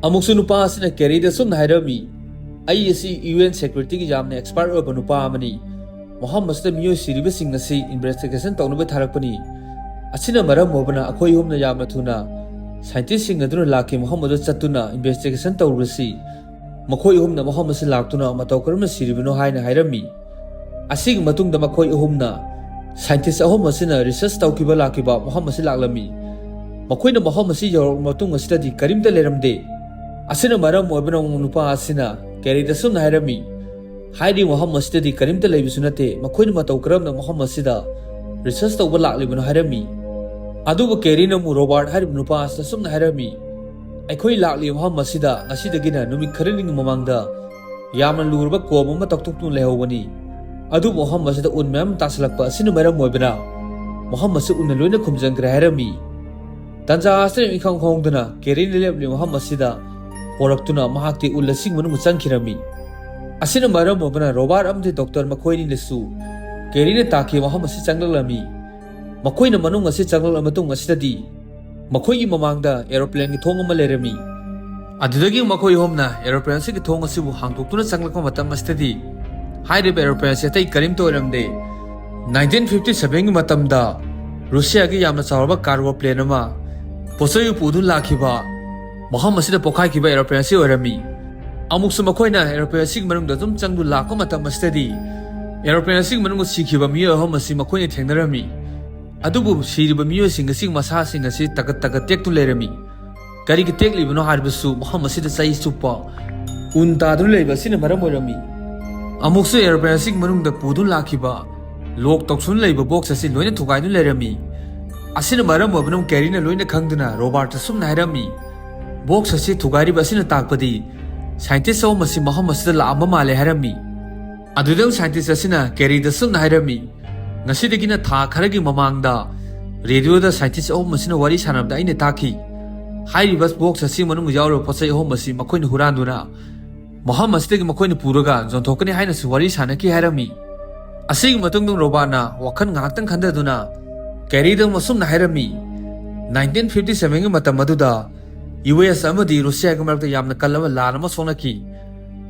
ꯑꯃꯨꯛꯁꯨ ꯅꯨꯄꯥ ꯑꯁꯤꯅ ꯀꯦꯔꯤꯗ ꯁꯨꯝꯅ ꯍꯥꯏꯔꯝꯃꯤ, "ꯑꯩ ꯑꯁꯤ ꯌꯨ ꯑꯦꯟ ꯁꯦꯀ꯭ꯌꯨꯔꯤꯇꯤꯒꯤ ꯌꯥꯝꯅ ꯑꯦꯛꯁꯄꯥꯔꯠ ꯑꯣꯏꯕ ꯅꯨꯄꯥ ꯑꯃꯅꯤ꯫ ꯃꯐꯝ ꯑꯁꯤꯗ ꯃꯤꯑꯣꯏ ꯁꯤꯔꯤꯕꯁꯤꯡ ꯑꯁꯤ ꯏꯟꯚꯦꯁꯇꯤꯒꯦꯁꯟ ꯇꯧꯅꯕ ꯊꯥꯔꯛꯄꯅꯤ꯫ ꯑꯁꯤꯅ ꯃꯔꯝ ꯑꯣꯏꯕꯅ ꯑꯩꯈꯣꯏ ꯑꯍꯨꯝꯅ ꯌꯥꯝꯅ ꯊꯨꯅ ꯁꯥꯏꯟꯇꯤꯁꯁꯤꯡ ꯑꯗꯨꯅ ꯂꯥꯛꯈꯤ ꯃꯐꯝ ꯑꯗꯨꯗ ꯆꯠꯇꯨꯅ ꯏꯟꯚꯦꯁꯇꯤꯒꯦꯁꯟ ꯇꯧꯔꯨꯔꯁꯤ꯫ ꯃꯈꯣꯏ ꯑꯍꯨꯝꯅ ꯃꯐꯝ ꯑꯁꯤ ꯂꯥꯛꯇꯨꯅ ꯃꯇꯧ ꯀꯔꯝꯅ ꯁꯤꯔꯤꯕꯅꯣ" ꯍꯥꯏꯅ ꯍꯥꯏꯔꯝꯃꯤ꯫ ꯑꯁꯤꯒꯤ ꯃꯇꯨꯡꯗ ꯃꯈꯣꯏ ꯑꯍꯨꯝꯅ ꯁꯥꯏꯟꯇꯤꯁ ꯑꯍꯨꯝ ꯑꯁꯤꯅ ꯔꯤꯁꯔꯆ ꯇꯧꯈꯤꯕ ꯂꯥꯛꯈꯤꯕ ꯃꯐꯝ ꯑꯁꯤ ꯂꯥꯛꯂꯝꯃꯤ꯫ ꯃꯈꯣꯏꯅ ꯃꯐꯝ ꯑꯁꯤ ꯌꯧꯔꯛꯂꯕ ꯃꯇꯨꯡ ꯑꯁꯤꯗꯗꯤ ꯀꯔꯤꯝꯇ ꯂꯩꯔꯝꯗꯦ꯫ ꯑꯁꯤꯅ ꯃꯔꯝ ꯑꯣꯏꯕꯅ ꯅꯨꯄꯥ ꯑꯁꯤꯅ ꯀꯦꯔꯤꯗ ꯁꯨꯝꯅ ꯍꯥꯏꯔꯝꯃꯤ, "ꯍꯥꯏꯔꯤꯕ ꯃꯐꯝ ꯑꯁꯤꯗꯗꯤ ꯀꯔꯤꯝꯇ ꯂꯩꯕꯁꯨ ꯅꯠꯇꯦ, ꯃꯈꯣꯏꯅ ꯃꯇꯧ ꯀꯔꯝꯅ ꯃꯐꯝ ꯑꯁꯤꯗ ꯔꯤꯁꯔꯆ ꯇꯧꯕ ꯂꯥꯛꯂꯤꯕꯅꯣ?" ꯍꯥꯏꯔꯝꯃꯤ꯫ ꯑꯗꯨꯕꯨ ꯀꯦꯔꯤꯅ ꯑꯃꯨꯛ ꯔꯣꯕꯥꯔꯠ ꯍꯥꯏꯔꯤꯕ ꯅꯨꯄꯥ ꯑꯁꯤꯗ ꯁꯨꯝꯅ ꯍꯥꯏꯔꯝꯃꯤ, "ꯑꯩꯈꯣꯏ ꯂꯥꯛꯂꯤꯕ ꯃꯐꯝ ꯑꯁꯤꯗ ꯉꯁꯤꯗꯒꯤꯅ ꯅꯨꯃꯤꯠ ꯈꯔꯅꯤꯒꯤ ꯃꯃꯥꯡꯗ ꯌꯥꯝꯅ ꯂꯨꯔꯕ ꯀꯣꯝ ꯑꯃ ꯇꯧꯊꯣꯛꯇꯨꯅ ꯂꯩꯍꯧꯕꯅꯤ꯫ ꯑꯗꯨꯕꯨ ꯃꯐꯝ ꯑꯁꯤꯗ ꯎꯟ ꯃꯌꯥꯝ ꯇꯥꯁꯤꯜꯂꯛꯄ ꯑꯁꯤꯅ ꯃꯔꯝ ꯑꯣꯏꯕꯅ ꯃꯐꯝ ꯑꯁꯤ ꯎꯟꯅ ꯂꯣꯏꯅ ꯈꯨꯝꯖꯤꯟꯈ꯭ꯔꯦ" ꯍꯥꯏꯔꯝꯃꯤ꯫ ꯇꯟꯖꯥ ꯑꯁꯤꯗ ꯏꯈꯪ ꯈꯪꯍꯧꯗꯅ ꯀꯦꯔꯤꯅ ꯂꯦꯞꯂꯤꯕ ꯃꯐꯝ ꯑꯁꯤꯗ ꯍꯣꯔꯛꯇꯨꯅ ꯃꯍꯥꯛꯇꯤ ꯎꯟ ꯑꯁꯤꯒꯤ ꯃꯅꯨꯡꯗ ꯆꯪꯈꯤꯔꯝꯃꯤ꯫ ꯑꯁꯤꯅ ꯃꯔꯝ ꯑꯣꯏꯕꯅ ꯔꯣꯕꯥꯔꯠ ꯑꯃꯗꯤ ꯗꯣꯛꯇꯔ ꯃꯈꯣꯏ ꯑꯅꯤꯅꯁꯨ ꯀꯦꯔꯤꯅ ꯇꯥꯈꯤꯕ ꯃꯐꯝ ꯑꯁꯤ ꯆꯪꯂꯛꯂꯝꯃꯤ꯫ ꯃꯈꯣꯏꯅ ꯃꯅꯨꯡ ꯑꯁꯤ ꯆꯪꯂꯛꯂꯕ ꯃꯇꯨꯡ ꯑꯁꯤꯗꯗꯤ ꯃꯈꯣꯏꯒꯤ ꯃꯃꯥꯡꯗ ꯑꯦꯔꯣꯄ꯭ꯂꯦꯟꯒꯤ ꯊꯣꯡ ꯑꯃ ꯂꯩꯔꯝꯃꯤ꯫ ꯑꯗꯨꯗꯒꯤ ꯃꯈꯣꯏ ꯑꯍꯨꯝꯅ ꯑꯦꯔꯣꯄ꯭ꯂꯦꯟ ꯑꯁꯤꯒꯤ ꯊꯣꯡ ꯑꯁꯤꯕꯨ ꯍꯥꯡꯗꯣꯛꯇꯨꯅ ꯆꯪꯂꯛꯄ ꯃꯇꯝ ꯑꯁꯤꯗꯗꯤ ꯍꯥꯏꯔꯤꯕ aeroplane ꯑꯁꯤ ꯑꯇꯩ ꯀꯔꯤꯝꯇ ꯑꯣꯏꯔꯝꯗꯦ꯫ ꯅꯥꯏꯟꯇꯤꯟ ꯐꯤꯐꯇꯤ ꯁꯚꯦꯟꯒꯤ ꯃꯇꯝꯗ ꯔꯨꯁꯤꯌꯥꯒꯤ ꯌꯥꯝꯅ ꯆꯥꯎꯔꯕ cargo plane ꯑꯃ ꯄꯣꯠꯆꯩ ꯄꯨꯗꯨꯅ ꯂꯥꯛꯈꯤꯕ ꯃꯐꯝ ꯑꯁꯤꯗ ꯄꯣꯈꯥꯏꯈꯤꯕ aeroplane ꯑꯁꯤ ꯑꯣꯏꯔꯝꯃꯤ꯫ ꯑꯃꯨꯛꯁꯨ ꯃꯈꯣꯏꯅ aeroplane ꯑꯁꯤꯒꯤ ꯃꯅꯨꯡꯗ ꯑꯗꯨꯝ ꯆꯪꯗꯨ ꯂꯥꯛꯄ ꯃꯇꯝ ꯑꯁꯤꯗꯗꯤ aeroplane ꯑꯁꯤꯒꯤ ꯃꯅꯨꯡꯗ ꯁꯤꯈꯤꯕ ꯃꯤꯑꯣꯏ ꯑꯍꯨꯝ ꯑꯁꯤ ꯃꯈꯣꯏꯅ ꯊꯦꯡꯅꯔꯝꯃꯤ꯫ ꯑꯗꯨꯕꯨ ꯁꯤꯔꯤꯕ ꯃꯤꯑꯣꯏꯁꯤꯡ ꯑꯁꯤꯒꯤ ꯃꯁꯥꯁꯤꯡ ꯑꯁꯤ ꯇꯀꯠ ꯇꯀꯠ ꯇꯦꯛꯇꯨꯅ ꯂꯩꯔꯝꯃꯤ꯫ ꯀꯔꯤꯒꯤ ꯇꯦꯛꯂꯤꯕꯅꯣ ꯍꯥꯏꯔꯕꯁꯨ ꯃꯐꯝ ꯑꯁꯤꯗ ꯆꯍꯤ ꯆꯨꯞꯄ ꯎꯟ ꯇꯥꯗꯨꯅ ꯂꯩꯕ ꯑꯁꯤꯅ ꯃꯔꯝ ꯑꯣꯏꯔꯝꯃꯤ꯫ ꯑꯃꯨꯛꯁꯨ aeroplane ꯑꯁꯤꯒꯤ ꯃꯅꯨꯡꯗ ꯄꯨꯗꯨꯅ ꯂꯥꯛꯈꯤꯕ lock ꯇꯧꯁꯤꯟ ꯂꯩꯕ box ꯑꯁꯤ ꯂꯣꯏꯅ ꯊꯨꯒꯥꯏꯗꯨꯅ ꯂꯩꯔꯝꯃꯤ꯫ ꯑꯁꯤꯅ ꯃꯔꯝ ꯑꯣꯏꯕꯅ ꯀꯦꯔꯤꯅ ꯂꯣꯏꯅ ꯈꯪꯗꯨꯅ ꯔꯣꯕꯥꯔꯠꯇ ꯁꯨꯝꯅ ꯍꯥꯏꯔꯝꯃꯤ, "Box ꯑꯁꯤ ꯊꯨꯒꯥꯏꯔꯤꯕ ꯑꯁꯤꯅ ꯇꯥꯛꯄꯗꯤ scientist ꯑꯍꯨꯝ ꯑꯁꯤ ꯃꯐꯝ ꯑꯁꯤꯗ ꯂꯥꯛꯑꯝꯕ ꯃꯥꯜꯂꯦ" ꯍꯥꯏꯔꯝꯃꯤ꯫ ꯑꯗꯨꯗ scientist ꯑꯁꯤꯅ ꯀꯦꯔꯤꯗ ꯁꯨꯝꯅ ꯍꯥꯏꯔꯝꯃꯤ, "ꯉꯁꯤꯗꯒꯤꯅ ꯊꯥ ꯈꯔꯒꯤ ꯃꯃꯥꯡꯗ radioꯗ scientist ꯑꯍꯨꯝ ꯑꯁꯤꯅ ꯋꯥꯔꯤ ꯁꯥꯟꯅꯕꯗ ꯑꯩꯅ ꯇꯥꯈꯤ꯫ ꯍꯥꯏꯔꯤꯕ box ꯑꯁꯤ ꯃꯅꯨꯡꯗ ꯌꯥꯎꯔꯤꯕ ꯄꯣꯠꯆꯩ ꯑꯍꯨꯝ ꯑꯁꯤ ꯃꯈꯣꯏꯅ ꯍꯨꯔꯥꯟꯗꯨꯅ ꯃꯐꯝ ꯑꯁꯤꯗꯒꯤ ꯃꯈꯣꯏꯅ ꯄꯨꯔꯒ ꯌꯣꯟꯊꯣꯛꯀꯅꯤ ꯍꯥꯏꯅꯁꯨ ꯋꯥꯔꯤ ꯁꯥꯟꯅꯈꯤ" ꯍꯥꯏꯔꯝꯃꯤ꯫ ꯑꯁꯤꯒꯤ ꯃꯇꯨꯡꯗ ꯔꯣꯕꯥꯔꯠꯅ ꯋꯥꯈꯜ ꯉꯥꯏꯍꯥꯛꯇꯪ ꯈꯟꯊꯗꯨꯅ ꯀꯦꯔꯤꯗ ꯑꯃꯁꯨꯝꯅ ꯍꯥꯏꯔꯝꯃꯤ, "ꯅꯥꯏꯟꯇꯤꯟ ꯐꯤꯐꯇꯤ ꯁꯚꯦꯟꯒꯤ ꯃꯇꯝ ꯑꯗꯨꯗ ꯌꯨ ꯑꯦꯁ ꯑꯃꯗꯤ ꯔꯨꯁꯤꯌꯥꯒꯤ ꯃꯔꯛꯇ ꯌꯥꯝꯅ ꯀꯜꯂꯕ ꯂꯥꯟ ꯑꯃ ꯁꯣꯛꯅꯈꯤ꯫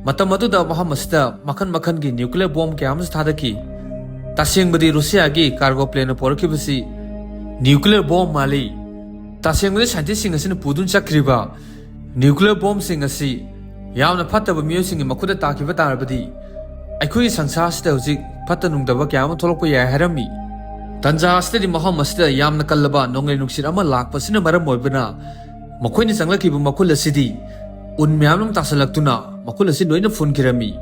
ꯃꯇꯝ ꯑꯗꯨꯗ ꯃꯐꯝ ꯑꯁꯤꯗ ꯃꯈꯜ ꯃꯈꯜꯒꯤ nuclear bomb ꯀꯌꯥ ꯑꯃꯁꯨ ꯊꯥꯗꯈꯤ꯫ ꯇꯁꯦꯡꯕꯗꯤ ꯔꯨꯁꯤꯌꯥꯒꯤ cargo planeꯅ ꯄꯨꯔꯛꯈꯤꯕꯁꯤ nuclear bomb ꯃꯥꯜꯂꯤ꯫ ꯇꯁꯦꯡꯕꯗꯤ scientistꯁꯤꯡ ꯑꯁꯤꯅ ꯄꯨꯗꯨꯅ ꯆꯠꯈ꯭ꯔꯤꯕ nuclear bombꯁꯤꯡ ꯑꯁꯤ ꯌꯥꯝꯅ ꯐꯠꯇꯕ ꯃꯤꯑꯣꯏꯁꯤꯡꯒꯤ ꯃꯈꯨꯠꯇ ꯇꯥꯈꯤꯕ ꯇꯥꯔꯕꯗꯤ ꯑꯩꯈꯣꯏꯒꯤ ꯁꯪꯁꯥꯔꯁꯤꯗ ꯍꯧꯖꯤꯛ ꯐꯠꯇ ꯅꯨꯡꯗꯕ ꯀꯌꯥ ꯑꯃ ꯊꯣꯛꯂꯛꯄ ꯌꯥꯏ" ꯍꯥꯏꯔꯝꯃꯤ꯫ ꯇꯟꯖꯥ ꯑꯁꯤꯗꯗꯤ ꯃꯐꯝ ꯑꯁꯤꯗ ꯌꯥꯝꯅ ꯀꯜꯂꯕ ꯅꯣꯡꯂꯩ ꯅꯨꯡꯁꯤꯠ ꯑꯃ ꯂꯥꯛꯄꯁꯤꯅ ꯃꯔꯝ ꯑꯣꯏꯕꯅ ꯃꯈꯣꯏꯅ ꯆꯪꯂꯛꯈꯤꯕ ꯃꯈꯨꯜ ꯑꯁꯤꯗꯤ ꯎꯟ ꯃꯌꯥꯝ ꯑꯃ ꯇꯥꯁꯤꯜꯂꯛꯇꯨꯅ ꯃꯈꯨꯜ ꯑꯁꯤ ꯂꯣꯏꯅ ꯐꯨꯟꯈꯤꯔꯝꯃꯤ꯫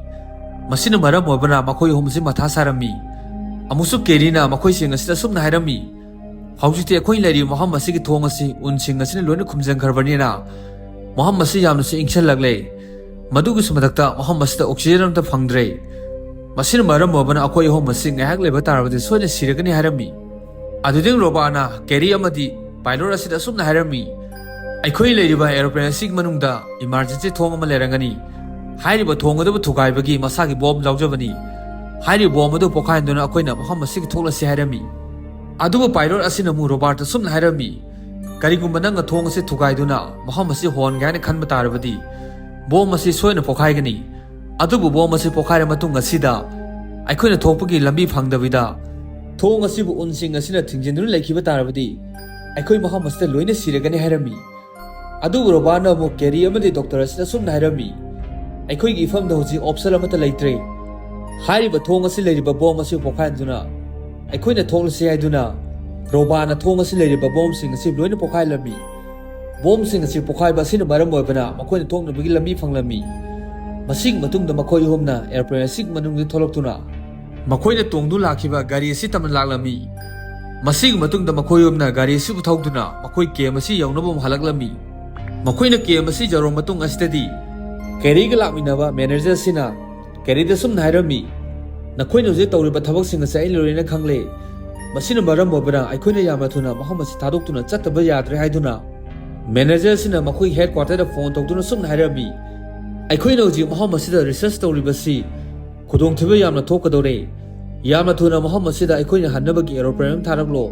ꯃꯁꯤꯅ ꯃꯔꯝ ꯑꯣꯏꯕꯅ ꯃꯈꯣꯏ ꯑꯍꯨꯝ ꯑꯁꯤ ꯃꯊꯥ ꯁꯥꯔꯝꯃꯤ꯫ ꯑꯃꯨꯛꯁꯨ ꯀꯦꯔꯤꯅ ꯃꯈꯣꯏꯁꯤꯡ ꯑꯁꯤꯗ ꯑꯁꯨꯝꯅ ꯍꯥꯏꯔꯝꯃꯤ, "ꯍꯧꯖꯤꯛꯇꯤ ꯑꯩꯈꯣꯏꯅ ꯂꯩꯔꯤꯕ ꯃꯐꯝ ꯑꯁꯤꯒꯤ ꯊꯣꯡ ꯑꯁꯤ ꯎꯟꯁꯤꯡ ꯑꯁꯤꯅ ꯂꯣꯏꯅ ꯈꯨꯝꯖꯤꯟꯈ꯭ꯔꯕꯅꯤꯅ ꯃꯐꯝ ꯑꯁꯤ ꯌꯥꯝꯅꯁꯨ ꯏꯪꯁꯤꯜꯂꯛꯂꯦ꯫ ꯃꯗꯨꯒꯤꯁꯨ ꯃꯊꯛꯇ ꯃꯐꯝ ꯑꯁꯤꯗ oxygen ꯑꯃꯠꯇ ꯐꯪꯗ꯭ꯔꯦ꯫ ꯃꯁꯤꯅ ꯃꯔꯝ ꯑꯣꯏꯕꯅ ꯑꯩꯈꯣꯏ ꯑꯍꯨꯝ ꯑꯁꯤ ꯉꯥꯏꯍꯥꯛ ꯂꯩꯕ ꯇꯥꯔꯕꯗꯤ ꯁꯣꯏꯗꯅ ꯁꯤꯔꯒꯅꯤ" ꯍꯥꯏꯔꯝꯃꯤ꯫ ꯑꯗꯨꯗꯒꯤ ꯔꯣꯕꯥꯔꯠꯅ ꯀꯦꯔꯤ ꯑꯃꯗꯤ pilot ꯑꯁꯤꯗ ꯑꯁꯨꯝꯅ ꯍꯥꯏꯔꯝꯃꯤ, "ꯑꯩꯈꯣꯏ ꯂꯩꯔꯤꯕ aeroplane ꯑꯁꯤꯒꯤ ꯃꯅꯨꯡꯗ emergency ꯊꯣꯡ ꯑꯃ ꯂꯩꯔꯝꯒꯅꯤ꯫ ꯍꯥꯏꯔꯤꯕ ꯊꯣꯡ ꯑꯗꯨꯕꯨ ꯊꯨꯒꯥꯏꯕꯒꯤ ꯃꯁꯥꯒꯤ bomb ꯌꯥꯎꯖꯕꯅꯤ꯫ ꯍꯥꯏꯔꯤꯕ bomb ꯑꯗꯨ ꯄꯣꯈꯥꯏꯍꯟꯗꯨꯅ ꯑꯩꯈꯣꯏꯅ ꯃꯐꯝ ꯑꯁꯤꯒꯤ ꯊꯣꯛꯂꯁꯤ" ꯍꯥꯏꯔꯝꯃꯤ꯫ ꯑꯗꯨꯕꯨ pilot ꯑꯁꯤꯅ ꯑꯃꯨꯛ ꯔꯣꯕꯥꯔꯠꯇ ꯑꯁꯨꯝꯅ ꯍꯥꯏꯔꯝꯃꯤ, "ꯀꯔꯤꯒꯨꯝꯕ ꯅꯪꯅ ꯊꯣꯡ ꯑꯁꯤ ꯊꯨꯒꯥꯏꯗꯨꯅ ꯃꯐꯝ ꯑꯁꯤ ꯍꯣꯟꯒꯦ ꯍꯥꯏꯅ ꯈꯟꯕ ꯇꯥꯔꯕꯗꯤ bomb ꯑꯁꯤ ꯁꯣꯏꯗꯅ ꯄꯣꯈꯥꯏꯒꯅꯤ꯫ ꯑꯗꯨꯕꯨ ꯕꯣꯝ ꯑꯁꯤ ꯄꯣꯈꯥꯏꯔ ꯃꯇꯨꯡ ꯑꯁꯤꯗ ꯑꯩꯈꯣꯏꯅ ꯊꯣꯛꯄꯒꯤ ꯂꯝꯕꯤ ꯐꯪꯗꯕꯤꯗ ꯊꯣꯡ ꯑꯁꯤꯕꯨ ꯎꯟꯁꯤꯡ ꯑꯁꯤꯅ ꯊꯤꯡꯖꯤꯟꯗꯨꯅ ꯂꯩꯈꯤꯕ ꯇꯥꯔꯕꯗꯤ ꯑꯩꯈꯣꯏ ꯃꯐꯝ ꯑꯁꯤꯗ ꯂꯣꯏꯅ ꯁꯤꯔꯒꯅꯤ ꯍꯥꯏꯔꯝꯃꯤ꯫ ꯑꯗꯨꯕꯨ ꯔꯣꯕꯥꯔꯠꯅ ꯑꯃꯨꯛ ꯀꯦꯔꯤ ꯑꯃꯗꯤ ꯗꯣꯛꯇꯔ ꯑꯁꯤꯗ ꯑꯁꯨꯝꯅ ꯍꯥꯏꯔꯝꯃꯤ, "ꯑꯩꯈꯣꯏꯒꯤ ꯏꯐꯝꯗ ꯍꯧꯖꯤꯛ ꯑꯣꯞꯁꯟ ꯑꯃꯠꯇ ꯂꯩꯇ꯭ꯔꯦ꯫ ꯍꯥꯏꯔꯤꯕ ꯊꯣꯡ ꯑꯁꯤ ꯂꯩꯔꯤꯕ ꯕꯣꯝ ꯑꯁꯤ ꯄꯣꯈꯥꯏꯍꯟꯗꯨꯅ ꯑꯩꯈꯣꯏꯅ ꯊꯣꯛꯂꯁꯤ" ꯍꯥꯏꯗꯨꯅ ꯔꯣꯕꯥꯔꯠꯅ ꯊꯣꯡ ꯑꯁꯤ ꯂꯩꯔꯤꯕ ꯕꯣꯝꯁꯤꯡ ꯑꯁꯤ ꯂꯣꯏꯅ ꯄꯣꯈꯥꯏꯍꯜꯂꯝꯃꯤ꯫ ꯕꯣꯝꯁꯤꯡ ꯑꯁꯤ ꯄꯣꯈꯥꯏꯕ ꯑꯁꯤꯅ ꯃꯔꯝ ꯑꯣꯏꯕꯅ ꯃꯈꯣꯏꯅ ꯊꯣꯛꯅꯕꯒꯤ ꯂꯝꯕꯤ ꯐꯪꯂꯝꯃꯤ꯫ ꯃꯁꯤꯒꯤ ꯃꯇꯨꯡꯗ ꯃꯈꯣꯏ ꯑꯍꯨꯝꯅ ꯑꯦꯔꯣꯄ꯭ꯂꯦꯟ ꯑꯁꯤꯒꯤ ꯃꯅꯨꯡꯗ ꯊꯣꯛꯂꯛꯇꯨꯅ ꯃꯈꯣꯏꯅ ꯇꯣꯡꯗꯨ ꯂꯥꯛꯈꯤꯕ ꯒꯥꯔꯤ ꯑꯁꯤ ꯇꯝꯅ ꯂꯥꯛꯂꯝꯃꯤ꯫ ꯃꯁꯤꯒꯤ ꯃꯇꯨꯡꯗ ꯃꯈꯣꯏ ꯑꯍꯨꯝꯅ ꯒꯥꯔꯤ ꯑꯁꯤꯕꯨ ꯊꯧꯗꯨꯅ ꯃꯈꯣꯏ ꯀꯦꯝ ꯑꯁꯤ ꯌꯧꯅꯕ ꯑꯃꯨꯛ ꯍꯜꯂꯛꯂꯝꯃꯤ꯫ ꯃꯈꯣꯏꯅ ꯀꯦꯝ ꯑꯁꯤ ꯌꯧꯔꯕ ꯃꯇꯨꯡ ꯑꯁꯤꯗꯗꯤ ꯀꯦꯔꯤꯒ ꯂꯥꯛꯃꯤꯟꯅꯕ ꯃꯦꯅꯦꯖꯔ ꯑꯁꯤꯅ ꯀꯦꯔꯤꯗ ꯁꯨꯝꯅ ꯍꯥꯏꯔꯝꯃꯤ, "ꯅꯈꯣꯏꯅ ꯍꯧꯖꯤꯛ ꯇꯧꯔꯤꯕ ꯊꯕꯛꯁꯤꯡ ꯑꯁꯤ ꯑꯩ ꯂꯣꯏꯅ ꯈꯪꯂꯦ꯫ ꯃꯁꯤꯅ ꯃꯔꯝ ꯑꯣꯏꯕꯅ ꯑꯩꯈꯣꯏꯅ ꯌꯥꯝꯅ ꯊꯨꯅ ꯃꯐꯝ ꯑꯁꯤ ꯊꯥꯗꯣꯛꯇꯨꯅ ꯆꯠꯇꯕ ꯌꯥꯗ꯭ꯔꯦ" ꯍꯥꯏꯗꯨꯅ ꯃꯦꯅꯦꯖꯔ ꯑꯁꯤꯅ ꯃꯈꯣꯏꯒꯤ ꯍꯦꯗ ꯀ꯭ꯋꯥꯇꯔꯗ ꯐꯣꯟ ꯇꯧꯗꯨꯅ ꯁꯨꯝꯅ ꯍꯥꯏꯔꯝꯃꯤ, "ꯑꯩꯈꯣꯏꯅ ꯍꯧꯖꯤꯛ ꯃꯐꯝ ꯑꯁꯤꯗ ꯔꯤꯁꯔꯁ ꯇꯧꯔꯤꯕꯁꯤ ꯈꯨꯗꯣꯡꯊꯤꯕ ꯌꯥꯝꯅ ꯊꯣꯛꯀꯗꯧꯔꯦ꯫ ꯌꯥꯝꯅ ꯊꯨꯅ ꯃꯐꯝ ꯑꯁꯤꯗ ꯑꯩꯈꯣꯏꯅ ꯍꯟꯅꯕꯒꯤ ꯑꯦꯔꯣꯄ꯭ꯂꯦꯟ ꯑꯃ ꯊꯥꯔꯛꯂꯣ꯫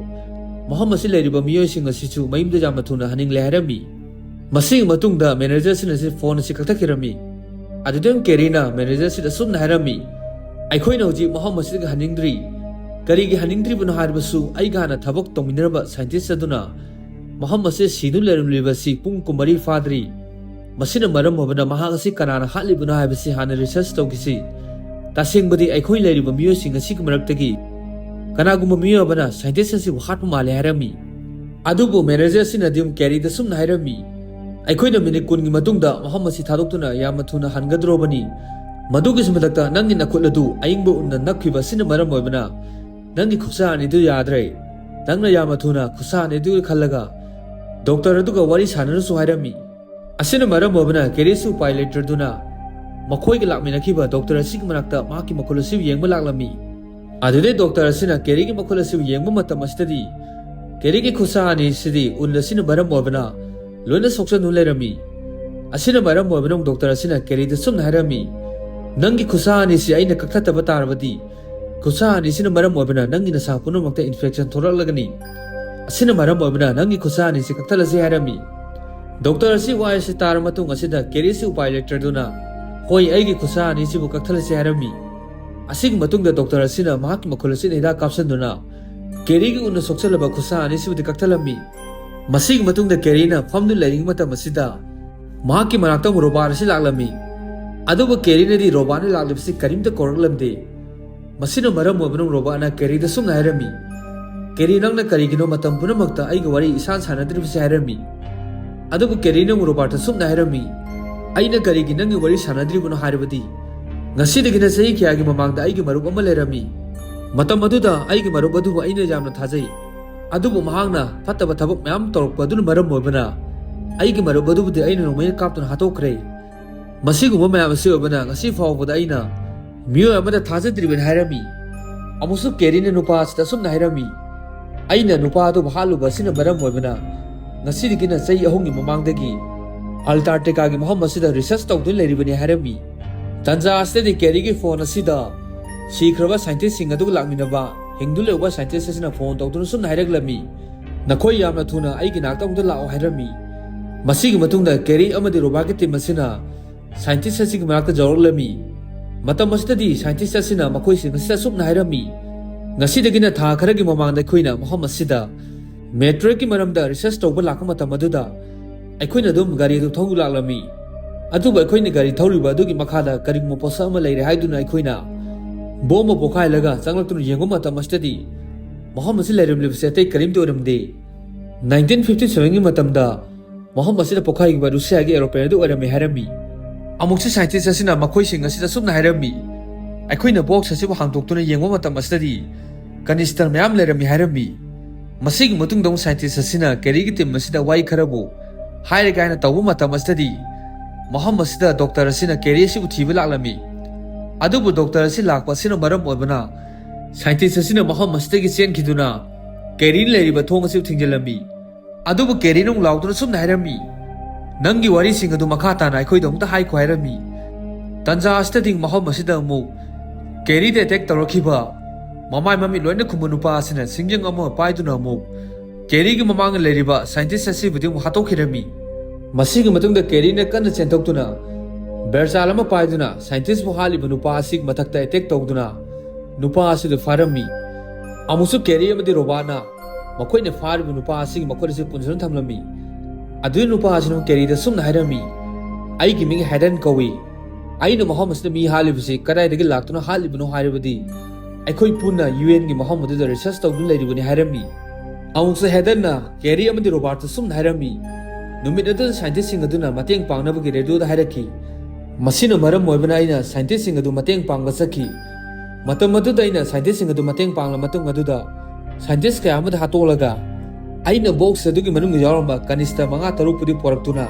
ꯃꯐꯝ ꯑꯁꯤ ꯂꯩꯔꯤꯕ ꯃꯤꯑꯣꯏꯁꯤꯡ ꯑꯁꯤꯁꯨ ꯃꯌꯨꯝꯗ ꯌꯥꯝꯅ ꯊꯨꯅ ꯍꯟꯅꯤꯡꯂꯦ" ꯍꯥꯏꯔꯝꯃꯤ꯫ ꯃꯁꯤꯒꯤ ꯃꯇꯨꯡꯗ ꯃꯦꯅꯦꯖꯔ ꯑꯁꯤꯅ ꯐꯣꯟ ꯑꯁꯤ ꯀꯛꯊꯠꯈꯤꯔꯝꯃꯤ꯫ ꯑꯗꯨꯗꯩ ꯀꯦꯔꯤꯅ ꯃꯦꯅꯦꯖꯔ ꯑꯁꯤꯗ ꯑꯁꯨꯝꯅ ꯍꯥꯏꯔꯝꯃꯤ, "ꯑꯩꯈꯣꯏꯅ ꯍꯧꯖꯤꯛ ꯃꯐꯝ ꯑꯁꯤꯗꯒꯤ ꯍꯟꯅꯤꯡꯗ꯭ꯔꯤ꯫ ꯀꯔꯤꯒꯤ ꯍꯟꯅꯤꯡꯗ꯭ꯔꯤꯕꯅꯣ ꯍꯥꯏꯔꯕꯁꯨ ꯑꯩꯒ ꯍꯥꯟꯅ ꯊꯕꯛ ꯇꯧꯃꯤꯟꯅꯔꯝꯕ ꯁꯥꯏꯟꯇꯤꯁ ꯑꯗꯨꯅ ꯃꯐꯝ ꯑꯁꯤꯗ ꯁꯤꯗꯨꯅ ꯂꯩꯔꯝꯂꯤꯕꯁꯤ ꯄꯨꯡ ꯀꯨꯟꯃꯔꯤ ꯐꯥꯗ꯭ꯔꯤ꯫ ꯃꯁꯤꯅ ꯃꯔꯝ ꯑꯣꯏꯕꯅ ꯃꯍꯥꯛ ꯑꯁꯤ ꯀꯅꯥꯅ ꯍꯥꯠꯂꯤꯕꯅꯣ ꯍꯥꯏꯕꯁꯤ ꯍꯥꯟꯅ ꯔꯤꯁꯔꯁ ꯇꯧꯈꯤꯁꯤ꯫ ꯇꯁꯦꯡꯕꯗꯤ ꯑꯩꯈꯣꯏ ꯂꯩꯔꯤꯕ ꯃꯤꯑꯣꯏꯁꯤꯡ ꯑꯁꯤꯒꯤ ꯃꯔꯛꯇꯒꯤ ꯀꯅꯥꯒꯨꯝꯕ ꯃꯤꯑꯣꯏ ꯑꯃꯅ ꯁꯥꯏꯟꯇꯤꯁ ꯑꯁꯤꯕꯨ ꯍꯥꯠꯄ ꯃꯥꯜꯂꯦ" ꯍꯥꯏꯔꯝꯃꯤ꯫ ꯑꯗꯨꯕꯨ ꯃꯦꯅꯦꯖꯔ ꯑꯁꯤꯅꯗꯤ ꯑꯃꯨꯛ ꯀꯦꯔꯤꯗ ꯁꯨꯝꯅ ꯍꯥꯏꯔꯝꯃꯤ, "ꯑꯩꯈꯣꯏꯅ ꯃꯤꯅꯤꯠ ꯀꯨꯟꯒꯤ ꯃꯇꯨꯡꯗ ꯃꯐꯝ ꯑꯁꯤ ꯊꯥꯗꯣꯛꯇꯨꯅ ꯌꯥꯝꯅ ꯊꯨꯅ ꯍꯟꯒꯗꯧꯔꯕꯅꯤ꯫ ꯃꯗꯨꯒꯤꯁꯨ ꯃꯊꯛꯇ ꯅꯪꯒꯤ ꯅꯈꯨꯠ ꯑꯗꯨ ꯑꯌꯤꯡꯕ ꯎꯟꯅ ꯅꯞꯈꯤꯕ ꯑꯁꯤꯅ ꯃꯔꯝ ꯑꯣꯏꯕꯅ ꯅꯪꯒꯤ ꯈꯨꯠꯁꯥ ꯑꯅꯤꯗꯨ ꯌꯥꯗ꯭ꯔꯦ꯫ ꯅꯪꯅ ꯌꯥꯝꯅ ꯊꯨꯅ ꯈꯨꯠꯁꯥ ꯑꯅꯤꯗꯨ ꯈꯜꯂꯒ ꯗꯣꯛꯇꯔ ꯑꯗꯨꯒ ꯋꯥꯔꯤ ꯁꯥꯟꯅꯔꯨꯁꯨ" ꯍꯥꯏꯔꯝꯃꯤ꯫ ꯑꯁꯤꯅ ꯃꯔꯝ ꯑꯣꯏꯕꯅ ꯀꯦꯔꯤꯁꯨ ꯎꯄꯥꯏ ꯂꯩꯇ꯭ꯔꯗꯨꯅ ꯃꯈꯣꯏꯒ ꯂꯥꯛꯃꯤꯟꯅꯈꯤꯕ ꯗꯣꯛꯇꯔ ꯑꯁꯤꯒꯤ ꯃꯅꯥꯛꯇ ꯃꯍꯥꯛꯀꯤ ꯃꯈꯨꯜ ꯑꯁꯤꯕꯨ ꯌꯦꯡꯕ ꯂꯥꯛꯂꯝꯃꯤ꯫ ꯑꯗꯨꯗꯩ ꯗꯣꯛꯇꯔ ꯑꯁꯤꯅ ꯀꯦꯔꯤꯒꯤ ꯃꯈꯨꯜ ꯑꯁꯤꯕꯨ ꯌꯦꯡꯕ ꯃꯇꯝ ꯑꯁꯤꯗꯗꯤ ꯀꯦꯔꯤꯒꯤ ꯈꯨꯠꯁꯥ ꯑꯅꯤ ꯑꯁꯤꯗꯤ ꯎꯟ ꯑꯁꯤꯅ ꯃꯔꯝ ꯑꯣꯏꯕꯅ ꯂꯣꯏꯅ ꯁꯣꯛꯆꯟꯗꯨꯅ ꯂꯩꯔꯝꯃꯤ꯫ ꯑꯁꯤꯅ ꯃꯔꯝ ꯑꯣꯏꯕꯅ ꯗꯣꯛꯇꯔ ꯑꯁꯤꯅ ꯀꯦꯔꯤꯗ ꯁꯨꯝꯅ ꯍꯥꯏꯔꯝꯃꯤ, "ꯅꯪꯒꯤ ꯈꯨꯠꯁꯥ ꯑꯅꯤꯁꯤ ꯑꯩꯅ ꯀꯛꯊꯠꯇꯕ ꯇꯥꯔꯕꯗꯤ ꯈꯨꯠꯁꯥ ꯑꯅꯤꯁꯤꯅ ꯃꯔꯝ ꯑꯣꯏꯕꯅ ꯅꯪꯒꯤ ꯅꯁꯥ ꯄꯨꯝꯅꯃꯛꯇ ꯏꯟꯐꯦꯛꯁꯟ ꯊꯣꯛꯂꯛꯂꯒꯅꯤ꯫ ꯑꯁꯤꯅ ꯃꯔꯝ ꯑꯣꯏꯕꯅ ꯅꯪꯒꯤ ꯈꯨꯠꯁꯥ ꯑꯅꯤꯁꯤ ꯀꯛꯊꯠꯂꯁꯤ" ꯍꯥꯏꯔꯝꯃꯤ꯫ ꯗꯣꯛꯇꯔ ꯑꯁꯤ ꯋꯥ ꯑꯁꯤ ꯇꯥꯔꯕ ꯃꯇꯨꯡ ꯑꯁꯤꯗ ꯀꯦꯔꯤꯁꯤ ꯎꯄꯥꯏ ꯂꯩꯇ꯭ꯔꯗꯨꯅ "ꯍꯣꯏ, ꯑꯩꯒꯤ ꯈꯨꯠꯁꯥ ꯑꯅꯤꯁꯤꯕꯨ ꯀꯛꯊꯠꯂꯁꯤ" ꯍꯥꯏꯔꯝꯃꯤ꯫ ꯑꯁꯤꯒꯤ ꯃꯇꯨꯡꯗ ꯗꯣꯛꯇꯔ ꯑꯁꯤꯅ ꯃꯍꯥꯛꯀꯤ ꯃꯈꯨꯜ ꯑꯁꯤꯗ ꯍꯤꯗꯥꯛ ꯀꯥꯞꯁꯤꯟꯗꯨꯅ ꯀꯦꯔꯤꯒꯤ ꯎꯅ ꯁꯣꯛꯆꯜꯂꯕ ꯈꯨꯠꯁꯥ ꯑꯅꯤꯁꯤꯕꯨꯗꯤ ꯀꯛꯊꯠꯂꯝꯃꯤ꯫ ꯃꯁꯤꯒꯤ ꯃꯇꯨꯡꯗ ꯀꯦꯔꯤꯅ ꯐꯝꯗꯨꯅ ꯂꯩꯔꯤꯉꯩ ꯃꯇꯝ ꯑꯁꯤꯗ ꯃꯍꯥꯛꯀꯤ ꯃꯅꯥꯛꯇ ꯑꯃꯨꯛ ꯔꯣꯕꯥꯠ ꯑꯁꯤ ꯂꯥꯛꯂꯝꯃꯤ꯫ ꯑꯗꯨꯕꯨ ꯀꯦꯔꯤꯅꯗꯤ ꯔꯣꯕꯥꯠꯅ ꯂꯥꯛꯂꯤꯕꯁꯤ ꯀꯔꯤꯝꯇ ꯀꯧꯔꯛꯂꯝꯗꯦ꯫ ꯃꯁꯤꯅ ꯃꯔꯝ ꯑꯣꯏꯗꯨꯅ ꯔꯣꯕꯥꯠꯅ ꯀꯦꯔꯤꯗ ꯁꯨꯝꯅ ꯍꯥꯏꯔꯝꯃꯤ, "ꯀꯦꯔꯤ, ꯅꯪꯅ ꯀꯔꯤꯒꯤꯅꯣ ꯃꯇꯝ ꯄꯨꯝꯅꯃꯛꯇ ꯑꯩꯒ ꯋꯥꯔꯤ ꯏꯁꯥꯟ ꯁꯥꯟꯅꯗ꯭ꯔꯤꯕꯁꯤ?" ꯍꯥꯏꯔꯝꯃꯤ꯫ ꯑꯗꯨꯕꯨ ꯀꯦꯔꯤꯅ ꯑꯃꯨꯛ ꯔꯣꯕꯥꯠꯇ ꯁꯨꯝꯅ ꯍꯥꯏꯔꯝꯃꯤ, "ꯑꯩꯅ ꯀꯔꯤꯒꯤ ꯅꯪꯒꯤ ꯋꯥꯔꯤ ꯁꯥꯟꯅꯗ꯭ꯔꯤꯕꯅꯣ ꯍꯥꯏꯔꯕꯗꯤ? ꯉꯁꯤꯗꯒꯤꯅ ꯆꯍꯤ ꯀꯌꯥꯒꯤ ꯃꯃꯥꯡꯗ ꯑꯩꯒꯤ ꯃꯔꯨꯞ ꯑꯃ ꯂꯩꯔꯝꯃꯤ꯫ ꯃꯇꯝ ꯑꯗꯨꯗ ꯑꯩꯒꯤ ꯃꯔꯨꯞ ꯑꯗꯨꯕꯨ ꯑꯩꯅ ꯌꯥꯝꯅ ꯊꯥꯖꯩ꯫ ꯑꯗꯨꯕꯨ ꯃꯍꯥꯛꯅ ꯐꯠꯇꯕ ꯊꯕꯛ ꯃꯌꯥꯝ ꯇꯧꯔꯛꯄ ꯑꯗꯨꯅ ꯃꯔꯝ ꯑꯣꯏꯕꯅ ꯑꯩꯒꯤ ꯃꯔꯨꯞ ꯑꯗꯨꯕꯨꯗꯤ ꯑꯩꯅ ꯅꯣꯡꯃꯩꯅ ꯀꯥꯞꯇꯨꯅ ꯍꯥꯠꯇꯣꯛꯈ꯭ꯔꯦ꯫ ꯃꯁꯤꯒꯨꯝꯕ ꯃꯌꯥꯝ ꯑꯁꯤ ꯑꯣꯏꯕꯅ ꯉꯁꯤ ꯐꯥꯎꯕꯗ ꯑꯩꯅ ꯃꯤꯑꯣꯏ ꯑꯃꯗ ꯊꯥꯖꯗ꯭ꯔꯤꯕꯅꯤ" ꯍꯥꯏꯔꯝꯃꯤ꯫ ꯑꯃꯨꯛꯁꯨ ꯀꯦꯔꯤꯅ ꯅꯨꯄꯥ ꯑꯁꯤꯗ ꯑꯁꯨꯝꯅ ꯍꯥꯏꯔꯝꯃꯤ, "ꯑꯩꯅ ꯅꯨꯄꯥ ꯑꯗꯨꯕꯨ ꯍꯥꯠꯂꯨꯕ ꯑꯁꯤꯅ ꯃꯔꯝ ꯑꯣꯏꯕꯅ ꯉꯁꯤꯗꯒꯤꯅ ꯆꯍꯤ ꯑꯍꯨꯝꯒꯤ ꯃꯃꯥꯡꯗꯒꯤ ꯑꯜꯇꯥꯔꯇꯤꯀꯥꯒꯤ ꯃꯐꯝ ꯑꯁꯤꯗ ꯔꯤꯁꯔꯆ ꯇꯧꯗꯨꯅ ꯂꯩꯔꯤꯕꯅꯤ" ꯍꯥꯏꯔꯝꯃꯤ꯫ ꯇꯟꯖꯥ ꯑꯁꯤꯗꯗꯤ ꯀꯦꯔꯤꯒꯤ ꯐꯣꯟ ꯑꯁꯤꯗ ꯁꯤꯈ꯭ꯔꯕ ꯁꯥꯏꯟꯇꯤꯁꯁꯤꯡ ꯑꯗꯨꯒ ꯂꯥꯛꯃꯤꯟꯅꯕ ꯍꯤꯡꯗꯨ ꯂꯩꯍꯧꯕ ꯁꯥꯏꯟꯇꯤꯁ ꯑꯁꯤꯅ ꯐꯣꯟ ꯇꯧꯗꯨꯅ ꯁꯨꯝꯅ ꯍꯥꯏꯔꯛꯂꯝꯃꯤ, "ꯅꯈꯣꯏ ꯌꯥꯝꯅ ꯊꯨꯅ ꯑꯩꯒꯤ ꯅꯥꯛꯇ ꯑꯃꯨꯛꯇ ꯂꯥꯛꯑꯣ" ꯍꯥꯏꯔꯝꯃꯤ꯫ ꯃꯁꯤꯒꯤ ꯃꯇꯨꯡꯗ ꯀꯦꯔꯤ ꯑꯃꯗꯤ ꯔꯣꯕꯥꯠꯀꯤ ꯇꯤꯝ ꯑꯁꯤꯅ ꯁꯥꯏꯟꯇꯤꯁ ꯑꯁꯤꯒꯤ ꯃꯅꯥꯛꯇ ꯌꯧꯔꯛꯂꯝꯃꯤ꯫ ꯃꯇꯝ ꯑꯁꯤꯗꯗꯤ ꯁꯥꯏꯟꯇꯤꯁ ꯑꯁꯤꯅ ꯃꯈꯣꯏꯁꯤꯡ ꯑꯁꯤꯗ ꯑꯁꯨꯝꯅ ꯍꯥꯏꯔꯝꯃꯤ, "ꯉꯁꯤꯗꯒꯤꯅ ꯊꯥ ꯈꯔꯒꯤ ꯃꯃꯥꯡꯗ ꯑꯩꯈꯣꯏꯅ ꯃꯐꯝ ꯑꯁꯤꯗ ꯃꯦꯇ꯭ꯔꯣꯏꯗꯀꯤ ꯃꯔꯝꯗ ꯔꯤꯁꯔꯆ ꯇꯧꯕ ꯂꯥꯛꯄ ꯃꯇꯝ ꯑꯗꯨꯗ ꯑꯩꯈꯣꯏꯅ ꯑꯗꯨꯝ ꯒꯥꯔꯤ ꯑꯗꯨ ꯊꯧꯗꯨꯅ ꯂꯥꯛꯂꯝꯃꯤ꯫ ꯑꯗꯨꯕꯨ ꯑꯩꯈꯣꯏꯅ ꯒꯥꯔꯤ ꯊꯧꯔꯤꯕ ꯑꯗꯨꯒꯤ ꯃꯈꯥꯗ ꯀꯔꯤꯒꯨꯝꯕ ꯄꯣꯠꯁꯛ ꯑꯃ ꯂꯩꯔꯦ ꯍꯥꯏꯗꯨꯅ ꯑꯩꯈꯣꯏꯅ ꯕꯣꯝꯕ ꯄꯣꯈꯥꯏꯍꯜꯂꯒ ꯆꯪꯂꯛꯇꯨꯅ ꯌꯦꯡꯕ ꯃꯇꯝ ꯑꯁꯤꯗꯗꯤ ꯃꯐꯝ ꯑꯁꯤ ꯂꯩꯔꯝꯂꯤꯕꯁꯤ ꯑꯇꯩ ꯀꯔꯤꯝꯇ ꯑꯣꯏꯔꯝꯗꯦ꯫ ꯅꯥꯏꯟꯇꯤꯟ ꯐꯤꯐꯇꯤ ꯁꯚꯦꯟꯒꯤ ꯃꯇꯝꯗ ꯃꯐꯝ ꯑꯁꯤꯗ ꯄꯣꯈꯥꯏꯈꯤꯕ ꯔꯨꯁꯤꯌꯥꯒꯤ ꯑꯦꯔꯣꯄ꯭ꯂꯦꯟ ꯑꯗꯨ ꯑꯣꯏꯔꯝꯃꯤ" ꯍꯥꯏꯔꯝꯃꯤ꯫ ꯑꯃꯨꯛꯁꯨ ꯁꯥꯏꯟꯇꯤꯁ ꯑꯁꯤꯅ ꯃꯈꯣꯏꯁꯤꯡ ꯑꯁꯤꯗ ꯑꯁꯨꯝꯅ ꯍꯥꯏꯔꯝꯃꯤ, "ꯑꯩꯈꯣꯏꯅ ꯕꯣꯛꯁ ꯑꯁꯤꯕꯨ ꯍꯥꯡꯗꯣꯛꯇꯨꯅ ꯌꯦꯡꯕ ꯃꯇꯝ ꯑꯁꯤꯗꯗꯤ ꯀꯅꯤꯁꯇꯔ ꯃꯌꯥꯝ ꯂꯩꯔꯝꯃꯤ" ꯍꯥꯏꯔꯝꯃꯤ꯫ ꯃꯁꯤꯒꯤ ꯃꯇꯨꯡꯗ ꯑꯃꯨꯛ ꯁꯥꯏꯟꯇꯤꯁ ꯑꯁꯤꯅ ꯀꯦꯔꯤꯒꯤ ꯇꯤꯝ ꯑꯁꯤꯗ ꯋꯥꯔꯤ ꯈꯔꯕꯨ ꯍꯥꯏꯔꯒꯦ ꯍꯥꯏꯅ ꯇꯧꯕ ꯃꯇꯝ ꯑꯁꯤꯗꯗꯤ ꯃꯐꯝ ꯑꯁꯤꯗ ꯗꯣꯛꯇꯔ ꯑꯁꯤꯅ ꯀꯦꯔꯤ ꯑꯁꯤꯕꯨ ꯊꯤꯕ ꯂꯥꯛꯂꯝꯃꯤ꯫ ꯑꯗꯨꯕꯨ ꯗꯣꯛꯇꯔ ꯑꯁꯤ ꯂꯥꯛꯄ ꯑꯁꯤꯅ ꯃꯔꯝ ꯑꯣꯏꯕꯅ ꯁꯥꯏꯟꯇꯤꯁ ꯑꯁꯤꯅ ꯃꯐꯝ ꯑꯁꯤꯗꯒꯤ ꯆꯦꯟꯈꯤꯗꯨꯅ ꯀꯦꯔꯤꯅ ꯂꯩꯔꯤꯕ ꯊꯣꯡ ꯑꯁꯤꯕꯨ ꯊꯤꯡꯖꯤꯜꯂꯝꯃꯤ꯫ ꯑꯗꯨꯕꯨ ꯀꯦꯔꯤꯅ ꯑꯃꯨꯛ ꯂꯥꯎꯗꯨꯅ ꯁꯨꯝꯅ ꯍꯥꯏꯔꯝꯃꯤ, "ꯅꯪꯒꯤ ꯋꯥꯔꯤꯁꯤꯡ ꯑꯗꯨ ꯃꯈꯥ ꯇꯥꯅ ꯑꯩꯈꯣꯏꯗ ꯑꯃꯨꯛꯇ ꯍꯥꯏꯈꯣ" ꯍꯥꯏꯔꯝꯃꯤ꯫ ꯇꯟꯖꯥ ꯑꯁꯤꯗꯗꯤ ꯃꯐꯝ ꯑꯁꯤꯗ ꯑꯃꯨꯛ ꯀꯦꯔꯤꯗ ꯑꯦꯇꯦꯛ ꯇꯧꯔꯛꯈꯤꯕ ꯃꯃꯥꯏ ꯃꯃꯤꯠ ꯂꯣꯏꯅ ꯈꯨꯝꯕ ꯅꯨꯄꯥ ꯑꯁꯤꯅ ꯁꯤꯡꯖꯪ ꯑꯃ ꯄꯥꯏꯗꯨꯅ ꯑꯃꯨꯛ ꯀꯦꯔꯤꯒꯤ ꯃꯃꯥꯡꯗ ꯂꯩꯔꯤꯕ ꯁꯥꯏꯟꯇꯤꯁ ꯑꯁꯤꯕꯨꯗꯤ ꯑꯃꯨꯛ ꯍꯥꯠꯇꯣꯛꯈꯤꯔꯝꯃꯤ꯫ ꯃꯁꯤꯒꯤ ꯃꯇꯨꯡꯗ ꯀꯦꯔꯤꯅ ꯀꯟꯅ ꯆꯦꯟꯊꯣꯛꯇꯨꯅ ꯕꯦꯔꯆꯥꯜ ꯑꯃ ꯄꯥꯏꯗꯨꯅ ꯁꯥꯏꯟꯇꯤꯁꯄꯨ ꯍꯥꯠꯂꯤꯕ ꯅꯨꯄꯥ ꯑꯁꯤꯒꯤ ꯃꯊꯛꯇ ꯑꯦꯇꯦꯛ ꯇꯧꯗꯨꯅ ꯅꯨꯄꯥ ꯑꯁꯤꯗ ꯐꯥꯔꯝꯃꯤ꯫ ꯑꯃꯨꯛꯁꯨ ꯀꯦꯔꯤ ꯑꯃꯗꯤ ꯔꯣꯕꯥꯔꯠꯅ ꯃꯈꯣꯏꯅ ꯐꯥꯔꯤꯕ ꯅꯨꯄꯥ ꯑꯁꯤꯒꯤ ꯃꯈꯨꯠ ꯑꯁꯤ ꯄꯨꯟꯁꯤꯟꯗꯨꯅ ꯊꯝꯂꯝꯃꯤ꯫ ꯑꯗꯨꯒꯤ ꯅꯨꯄꯥ ꯑꯁꯤꯅ ꯀꯦꯔꯤꯗ ꯁꯨꯝꯅ ꯍꯥꯏꯔꯝꯃꯤ, "ꯑꯩꯒꯤ ꯃꯤꯡ ꯍꯦꯗꯟ ꯀꯧꯏ꯫ ꯑꯩꯅ ꯃꯐꯝ ꯑꯁꯤꯗ ꯃꯤ ꯍꯥꯠꯂꯤꯕꯁꯤ ꯀꯗꯥꯏꯗꯒꯤ ꯂꯥꯛꯇꯨꯅ ꯍꯥꯠꯂꯤꯕꯅꯣ ꯍꯥꯏꯔꯕꯗꯤ, ꯑꯩꯈꯣꯏ ꯄꯨꯟꯅ ꯌꯨ ꯑꯦꯟꯒꯤ ꯃꯐꯝ ꯑꯗꯨꯗ ꯔꯤꯁꯔꯁ ꯇꯧꯗꯨꯅ ꯂꯩꯔꯤꯕꯅꯤ" ꯍꯥꯏꯔꯝꯃꯤ꯫ ꯑꯃꯨꯛꯁꯨ ꯍꯦꯗꯟꯅ ꯀꯦꯔꯤ ꯑꯃꯗꯤ ꯔꯣꯕꯥꯔꯠꯇ ꯁꯨꯝꯅ ꯍꯥꯏꯔꯝꯃꯤ, ꯅꯨꯃꯤꯠ ꯑꯗꯨꯗ ꯁꯥꯏꯟꯇꯤꯁꯁꯤꯡ ꯑꯗꯨꯅ ꯃꯇꯦꯡ ꯄꯥꯡꯅꯕꯒꯤ ꯔꯦꯗꯤꯑꯣꯗ ꯍꯥꯏꯔꯛꯈꯤ꯫ ꯃꯁꯤꯅ ꯃꯔꯝ ꯑꯣꯏꯕꯅ ꯑꯩꯅ ꯁꯥꯏꯟꯇꯤꯁꯁꯤꯡ ꯑꯗꯨ ꯃꯇꯦꯡ ꯄꯥꯡꯕ ꯆꯠꯈꯤ꯫ ꯃꯇꯝ ꯑꯗꯨꯗ ꯑꯩꯅ ꯁꯥꯏꯟꯇꯤꯁꯁꯤꯡ ꯑꯗꯨ ꯃꯇꯦꯡ ꯄꯥꯡꯂ ꯃꯇꯨꯡ ꯑꯗꯨꯗ ꯁꯥꯏꯟꯇꯤꯁ ꯀꯌꯥ ꯑꯃꯗ ꯍꯥꯠꯇꯣꯛꯂꯒ ꯑꯩꯅ ꯕꯣꯛꯁ ꯑꯗꯨꯒꯤ ꯃꯅꯨꯡꯗ ꯌꯥꯎꯔꯝꯕ ꯀꯅꯤꯁꯇ ꯃꯉꯥ ꯇꯔꯨꯛ ꯄꯨꯗꯤ ꯄꯨꯔꯛꯇꯨꯅ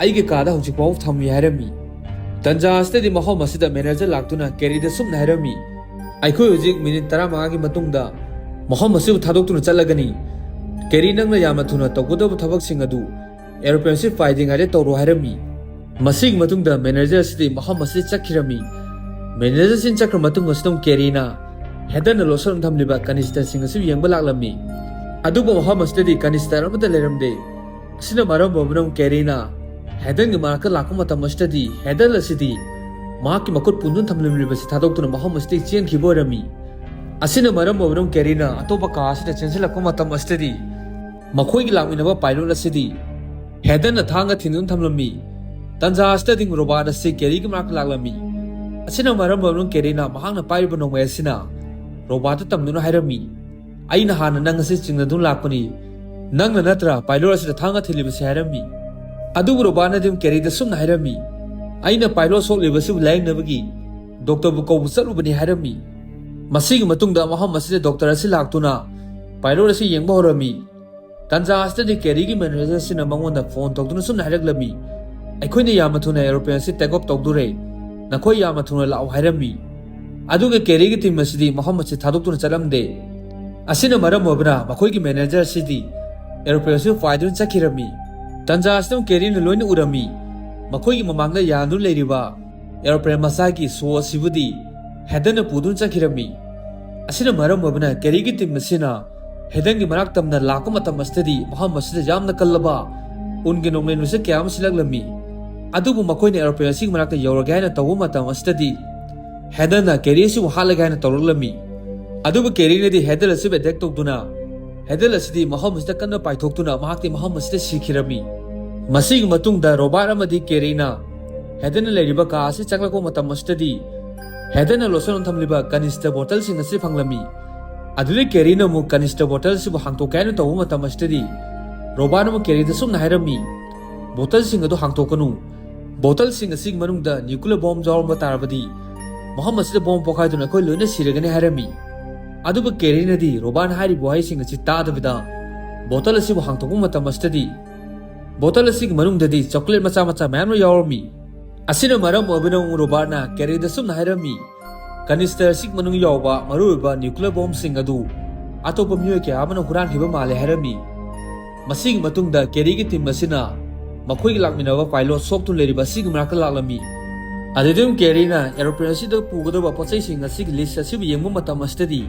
ꯑꯩꯒꯤ ꯀꯥꯗ ꯍꯧꯖꯤꯛ ꯐꯥꯎꯕ ꯊꯝꯃꯤ ꯍꯥꯏꯔꯝꯃꯤ꯫ ꯇꯟꯖꯥ ꯑꯁꯤꯗꯗꯤ ꯃꯐꯝ ꯑꯁꯤꯗ ꯃꯦꯅꯦꯖꯔ ꯂꯥꯛꯇꯨꯅ ꯀꯦꯔꯤꯗ ꯁꯨꯝꯅ ꯍꯥꯏꯔꯝꯃꯤ, "ꯑꯩꯈꯣꯏ ꯍꯧꯖꯤꯛ ꯃꯤꯅꯤꯠ ꯇꯔꯥꯃꯉꯥꯒꯤ ꯃꯇꯨꯡꯗ ꯃꯐꯝ ꯑꯁꯤꯕꯨ ꯊꯥꯗꯣꯛꯇꯨꯅ ꯆꯠꯂꯒꯅꯤ꯫ ꯀꯦꯔꯤ, ꯅꯪꯅ ꯌꯥꯝꯅ ꯊꯨꯅ ꯇꯧꯒꯗꯕ ꯊꯕꯛꯁꯤꯡ ꯑꯗꯨ ꯑꯦꯔꯣꯄ꯭ꯂꯦꯟꯁꯤ ꯄꯥꯏꯗ꯭ꯔꯤꯉꯩꯗ ꯇꯧꯔꯣ" ꯍꯥꯏꯔꯝꯃꯤ꯫ ꯃꯁꯤꯒꯤ ꯃꯇꯨꯡꯗ ꯃꯦꯅꯦꯖꯔ ꯑꯁꯤꯗꯤ ꯃꯐꯝ ꯑꯁꯤꯗ ꯆꯠꯈꯤꯔꯝꯃꯤ꯫ ꯃꯦꯅꯦꯖꯔꯁꯤꯡ ꯆꯠꯈ꯭ꯔ ꯃꯇꯨꯡ ꯑꯁꯤꯗ ꯀꯦꯔꯤꯅ ꯍꯦꯗꯟꯅ ꯂꯣꯠꯁꯤꯟꯗꯨꯅ ꯊꯝꯂꯤꯕ ꯀꯅꯤꯁꯇꯔꯁꯤꯡ ꯑꯁꯤ ꯌꯦꯡꯕ ꯂꯥꯛꯂꯝꯃꯤ꯫ ꯑꯗꯨꯕꯨ ꯃꯐꯝ ꯑꯁꯤꯗꯗꯤ ꯀꯅꯤꯁꯇꯔ ꯑꯃꯠꯇ ꯂꯩꯔꯝꯗꯦ꯫ ꯑꯁꯤꯅ ꯃꯔꯝ ꯑꯣꯏꯗꯨꯅ ꯀꯦꯔꯤꯅ ꯍꯦꯗꯟꯒꯤ ꯃꯅꯥꯛꯇ ꯂꯥꯛꯄ ꯃꯇꯝ ꯑꯁꯤꯗꯗꯤ ꯍꯦꯗꯟ ꯑꯁꯤꯗꯤ ꯃꯍꯥꯛꯀꯤ ꯃꯈꯨꯠ ꯄꯨꯟꯗꯨꯅ ꯊꯝꯂꯝꯂꯤꯕꯁꯤ ꯊꯥꯗꯣꯛꯇꯨꯅ ꯃꯐꯝ ꯑꯁꯤꯗꯒꯤ ꯆꯦꯟꯈꯤꯕ ꯑꯣꯏꯔꯝꯃꯤ꯫ ꯑꯁꯤꯅ ꯃꯔꯝ ꯑꯣꯏꯗꯨꯅ ꯀꯦꯔꯤꯅ ꯑꯇꯣꯞꯄ ꯀꯥ ꯑꯁꯤꯗ ꯆꯦꯟꯁꯤꯜꯂꯛꯄ ꯃꯇꯝ ꯑꯁꯤꯗꯗꯤ ꯃꯈꯣꯏꯒꯤ ꯂꯥꯛꯃꯤꯟꯅꯕ ꯄꯥꯏꯂꯣꯠ ꯑꯁꯤꯗꯤ ꯍꯦꯗꯟꯅ ꯊꯥꯡꯒ ꯊꯤꯟꯗꯨꯅ ꯊꯝꯂꯝꯃꯤ꯫ ꯇꯟꯖꯥ ꯑꯁꯤꯗꯗꯤ ꯔꯣꯕꯥꯔꯠ ꯑꯁꯤ ꯀꯦꯔꯤꯒꯤ ꯃꯅꯥꯛꯇ ꯂꯥꯛꯂꯝꯃꯤ꯫ ꯑꯁꯤꯅ ꯃꯔꯝ ꯑꯣꯏꯗꯨꯅ ꯀꯦꯔꯤꯅ ꯃꯍꯥꯛꯅ ꯄꯥꯏꯔꯤꯕ ꯅꯣꯡꯃꯩ ꯑꯁꯤꯅ ꯔꯣꯕꯥꯔꯠꯇ ꯇꯝꯗꯨꯅ ꯍꯥꯏꯔꯝꯃꯤ, "ꯑꯩꯅ ꯍꯥꯟꯅ ꯅꯪ ꯑꯁꯤ ꯆꯤꯡꯅꯗꯨꯅ ꯂꯥꯛꯄꯅꯤ꯫ ꯅꯪꯅ ꯅꯠꯇ꯭ꯔꯥ ꯄꯥꯏꯂꯣꯠ ꯑꯁꯤꯗ ꯊꯥꯡꯒ ꯊꯤꯜꯂꯤꯕꯁꯤ?" ꯍꯥꯏꯔꯝꯃꯤ꯫ ꯑꯗꯨꯕꯨ ꯔꯣꯕꯥꯔꯠꯅꯗꯤ ꯀꯦꯔꯤꯗ ꯁꯨꯝꯅ ꯍꯥꯏꯔꯝꯃꯤ, "ꯑꯩꯅ ꯄꯥꯏꯂꯣꯠ ꯁꯣꯛꯂꯤꯕꯁꯤꯕꯨ ꯂꯥꯌꯦꯡꯅꯕꯒꯤ ꯗꯣꯛꯇꯔꯕꯨ ꯀꯧꯕ ꯆꯠꯂꯨꯕꯅꯤ" ꯍꯥꯏꯔꯝꯃꯤ꯫ ꯃꯁꯤꯒꯤ ꯃꯇꯨꯡꯗ ꯃꯐꯝ ꯑꯁꯤꯗ ꯗꯣꯛꯇꯔ ꯑꯁꯤ ꯂꯥꯛꯇꯨꯅ ꯄꯥꯏꯂꯣꯠ ꯑꯁꯤ ꯌꯦꯡꯕ ꯍꯧꯔꯝꯃꯤ꯫ ꯇꯟꯖꯥ ꯑꯁꯤꯗꯗꯤ ꯀꯦꯔꯤꯒꯤ ꯃꯦꯅꯦꯖꯔ ꯑꯁꯤꯅ ꯃꯉꯣꯟꯗ ꯐꯣꯟ ꯇꯧꯗꯨꯅ ꯁꯨꯝꯅ ꯍꯥꯏꯔꯛꯂꯝꯃꯤ, "ꯑꯩꯈꯣꯏꯅ ꯌꯥꯝꯅ ꯊꯨꯅ ꯑꯦꯔꯣꯄ꯭ꯂꯦꯟ ꯑꯁꯤ ꯇꯦꯛ ꯑꯣꯐ ꯇꯧꯗꯣꯔꯦ꯫ ꯅꯈꯣꯏ ꯌꯥꯝꯅ ꯊꯨꯅ ꯂꯥꯛꯑꯣ" ꯍꯥꯏꯔꯝꯃꯤ꯫ ꯑꯗꯨꯒ ꯀꯦꯔꯤꯒꯤ ꯇꯤꯝ ꯑꯁꯤꯗꯤ ꯃꯐꯝ ꯑꯁꯤ ꯊꯥꯗꯣꯛꯇꯨꯅ ꯆꯠꯂꯝꯗꯦ꯫ ꯑꯁꯤꯅ ꯃꯔꯝ ꯑꯣꯏꯕꯅ ꯃꯈꯣꯏꯒꯤ ꯃꯦꯅꯦꯖꯔ ꯑꯁꯤꯗꯤ ꯑꯦꯔꯣꯄ꯭ꯂꯦꯟ ꯑꯁꯤ ꯄꯥꯏꯗꯨꯅ ꯆꯠꯈꯤꯔꯝꯃꯤ꯫ ꯇꯟꯖꯥ ꯑꯁꯤꯗ ꯀꯦꯔꯤꯅ ꯂꯣꯏꯅ ꯎꯔꯝꯃꯤ꯫ ꯃꯈꯣꯏꯒꯤ ꯃꯃꯥꯡꯗ ꯌꯥꯟꯗꯨꯅ ꯂꯩꯔꯤꯕ ꯑꯦꯔꯣꯄ꯭ꯂꯦꯟ ꯃꯆꯥꯒꯤ ꯁꯣ ꯑꯁꯤꯕꯨꯗꯤ ꯍꯦꯗꯟꯅ ꯄꯨꯗꯨꯅ ꯆꯠꯈꯤꯔꯝꯃꯤ꯫ ꯑꯁꯤꯅ ꯃꯔꯝ ꯑꯣꯏꯕꯅ ꯀꯦꯔꯤꯒꯤ ꯇꯤꯝ ꯑꯁꯤꯅ ꯍꯦꯗꯟꯒꯤ ꯃꯅꯥꯛ ꯇꯝꯅ ꯂꯥꯛꯄ ꯃꯇꯝ ꯑꯁꯤꯗꯗꯤ ꯃꯐꯝ ꯑꯁꯤꯗ ꯌꯥꯝꯅ ꯀꯜꯂꯕ ꯎꯟꯒꯤ ꯅꯣꯡꯂꯩ ꯅꯨꯡꯁꯤꯠ ꯀꯌꯥ ꯑꯃ ꯁꯤꯜꯂꯛꯂꯝꯃꯤ꯫ ꯑꯗꯨꯕꯨ ꯃꯈꯣꯏꯅ ꯑꯦꯔꯣꯄ꯭ꯂꯦꯟ ꯑꯁꯤꯒꯤ ꯃꯅꯥꯛꯇ ꯌꯧꯔꯒꯦ ꯍꯥꯏꯅ ꯇꯧꯕ ꯃꯇꯝ ꯑꯁꯤꯗꯗꯤ, ꯍꯦꯗꯟꯅ ꯀꯦꯔꯤ ꯑꯁꯤꯕꯨ ꯍꯥꯠꯂꯒꯦ ꯍꯥꯏꯅ ꯇꯧꯔꯛꯂꯝꯃꯤ꯫ ꯑꯗꯨꯕꯨ ꯀꯦꯔꯤꯅꯗꯤ ꯍꯦꯗꯟ ꯑꯁꯤꯕꯨ ꯑꯦꯇꯦꯛ ꯇꯧꯗꯨꯅ, ꯍꯦꯗꯟ ꯑꯁꯤꯗꯤ ꯃꯐꯝ ꯑꯁꯤꯗ ꯀꯟꯅ ꯄꯥꯏꯊꯣꯛꯇꯨꯅ ꯃꯍꯥꯛꯇꯤ ꯃꯐꯝ ꯑꯁꯤꯗ ꯁꯤꯈꯤꯔꯝꯃꯤ꯫ ꯃꯁꯤꯒꯤ ꯃꯇꯨꯡꯗ ꯔꯣꯕꯥꯔꯠ ꯑꯃꯗꯤ ꯀꯦꯔꯤꯅ ꯍꯦꯗꯟꯅ ꯂꯩꯔꯤꯕ ꯀꯥ ꯑꯁꯤ ꯆꯪꯂꯛꯄ ꯃꯇꯝ ꯑꯁꯤꯗꯗꯤ, ꯍꯦꯗꯟꯅ ꯂꯣꯠꯁꯤꯟꯗꯨꯅ ꯊꯝꯂꯤꯕ ꯀꯅꯤꯁꯇꯔ ꯕꯣꯇꯜꯁꯤꯡ ꯑꯁꯤ ꯐꯪꯂꯝꯃꯤ꯫ ꯑꯗꯨꯗꯒꯤ ꯀꯦꯔꯤꯅ ꯑꯃꯨꯛ ꯀꯅꯤꯁꯇꯔ ꯕꯣꯇꯜ ꯑꯁꯤꯕꯨ ꯍꯥꯡꯇꯣꯛꯀꯦ ꯍꯥꯏꯅ ꯇꯧꯕ ꯃꯇꯝ ꯑꯁꯤꯗꯗꯤ, ꯔꯣꯕꯥꯔꯠꯅ ꯑꯃꯨꯛ ꯀꯦꯔꯤꯗ ꯁꯨꯝꯅ ꯍꯥꯏꯔꯝꯃꯤ, "ꯕꯣꯇꯜꯁꯤꯡ ꯑꯗꯨ ꯍꯥꯡꯇꯣꯛꯀꯅꯨ꯫ ꯕꯣꯇꯜꯁꯤꯡ ꯑꯁꯤꯒꯤ ꯃꯅꯨꯡꯗ ꯅ꯭ꯌꯨꯀ꯭ꯂꯤꯌꯔ ꯕꯣꯝ ꯌꯥꯎꯔꯝꯕ ꯇꯥꯔꯕꯗꯤ, ꯃꯐꯝ ꯑꯁꯤꯗ ꯕꯣꯝ ꯄꯣꯈꯥꯏꯗꯨꯅ ꯑꯩꯈꯣꯏ ꯂꯣꯏꯅ ꯁꯤꯔꯒꯅꯤ" ꯍꯥꯏꯔꯝꯃꯤ꯫ ꯑꯗꯨꯕꯨ ꯀꯦꯔꯤꯅꯗꯤ ꯔꯣꯕꯥꯔꯠꯅ ꯍꯥꯏꯔꯤꯕ ꯋꯥꯍꯩꯁꯤꯡ ꯑꯁꯤ ꯇꯥꯗꯕꯤꯗ, ꯕꯣꯇꯜ ꯑꯁꯤꯕꯨ ꯍꯥꯡꯇꯣꯛꯄ ꯃꯇꯝ ꯑꯁꯤꯗꯗꯤ, ꯕꯣꯇꯜ ꯑꯁꯤꯒꯤ ꯃꯅꯨꯡꯗꯗꯤ ꯆꯣꯀ꯭ꯂꯦꯠ ꯃꯆꯥ ꯃꯆꯥ ꯃꯌꯥꯝ ꯑꯃ ꯌꯥꯎꯔꯝꯃꯤ꯫ ꯑꯁꯤꯅ ꯃꯔꯝ ꯑꯣꯏꯕꯅ ꯑꯃꯨꯛ ꯔꯣꯕꯥꯔꯠꯅ ꯀꯦꯔꯤꯗ ꯁꯨꯝꯅ ꯍꯥꯏꯔꯝꯃꯤ, "ꯀꯅꯤꯁꯇꯔ ꯑꯁꯤꯒꯤ ꯃꯅꯨꯡ ꯌꯥꯎꯕ ꯃꯔꯨꯑꯣꯏꯕ ꯅ꯭ꯌꯨꯀ꯭ꯂꯤꯌꯔ ꯕꯣꯝꯁꯤꯡ ꯑꯗꯨ ꯑꯇꯣꯞꯄ ꯃꯤꯑꯣꯏ ꯀꯌꯥ ꯑꯃꯅ ꯍꯨꯔꯥꯟꯈꯤꯕ ꯃꯥꯜꯂꯦ" ꯍꯥꯏꯔꯝꯃꯤ꯫ ꯃꯁꯤꯒꯤ ꯃꯇꯨꯡꯗ ꯀꯦꯔꯤꯒꯤ ꯇꯤꯝ ꯑꯁꯤꯅ ꯃꯈꯣꯏꯒꯤ ꯂꯥꯛꯃꯤꯟꯅꯕ ꯄꯥꯏꯂꯣꯠ ꯁꯣꯛꯇꯨꯅ ꯂꯩꯔꯤꯕ ꯑꯁꯤꯒꯤ ꯃꯅꯥꯛꯇ ꯂꯥꯛꯂꯝꯃꯤ꯫ ꯑꯗꯨꯗꯨꯝ ꯀꯦꯔꯤꯅ ꯑꯦꯔꯣꯄ꯭ꯂꯦꯟ ꯑꯁꯤꯗ ꯄꯨꯒꯗꯕ ꯄꯣꯠꯆꯩꯁꯤꯡ ꯑꯁꯤꯒꯤ ꯂꯤꯁ ꯑꯁꯤꯕꯨ ꯌꯦꯡꯕ ꯃꯇꯝ ꯑꯁꯤꯗꯗꯤ,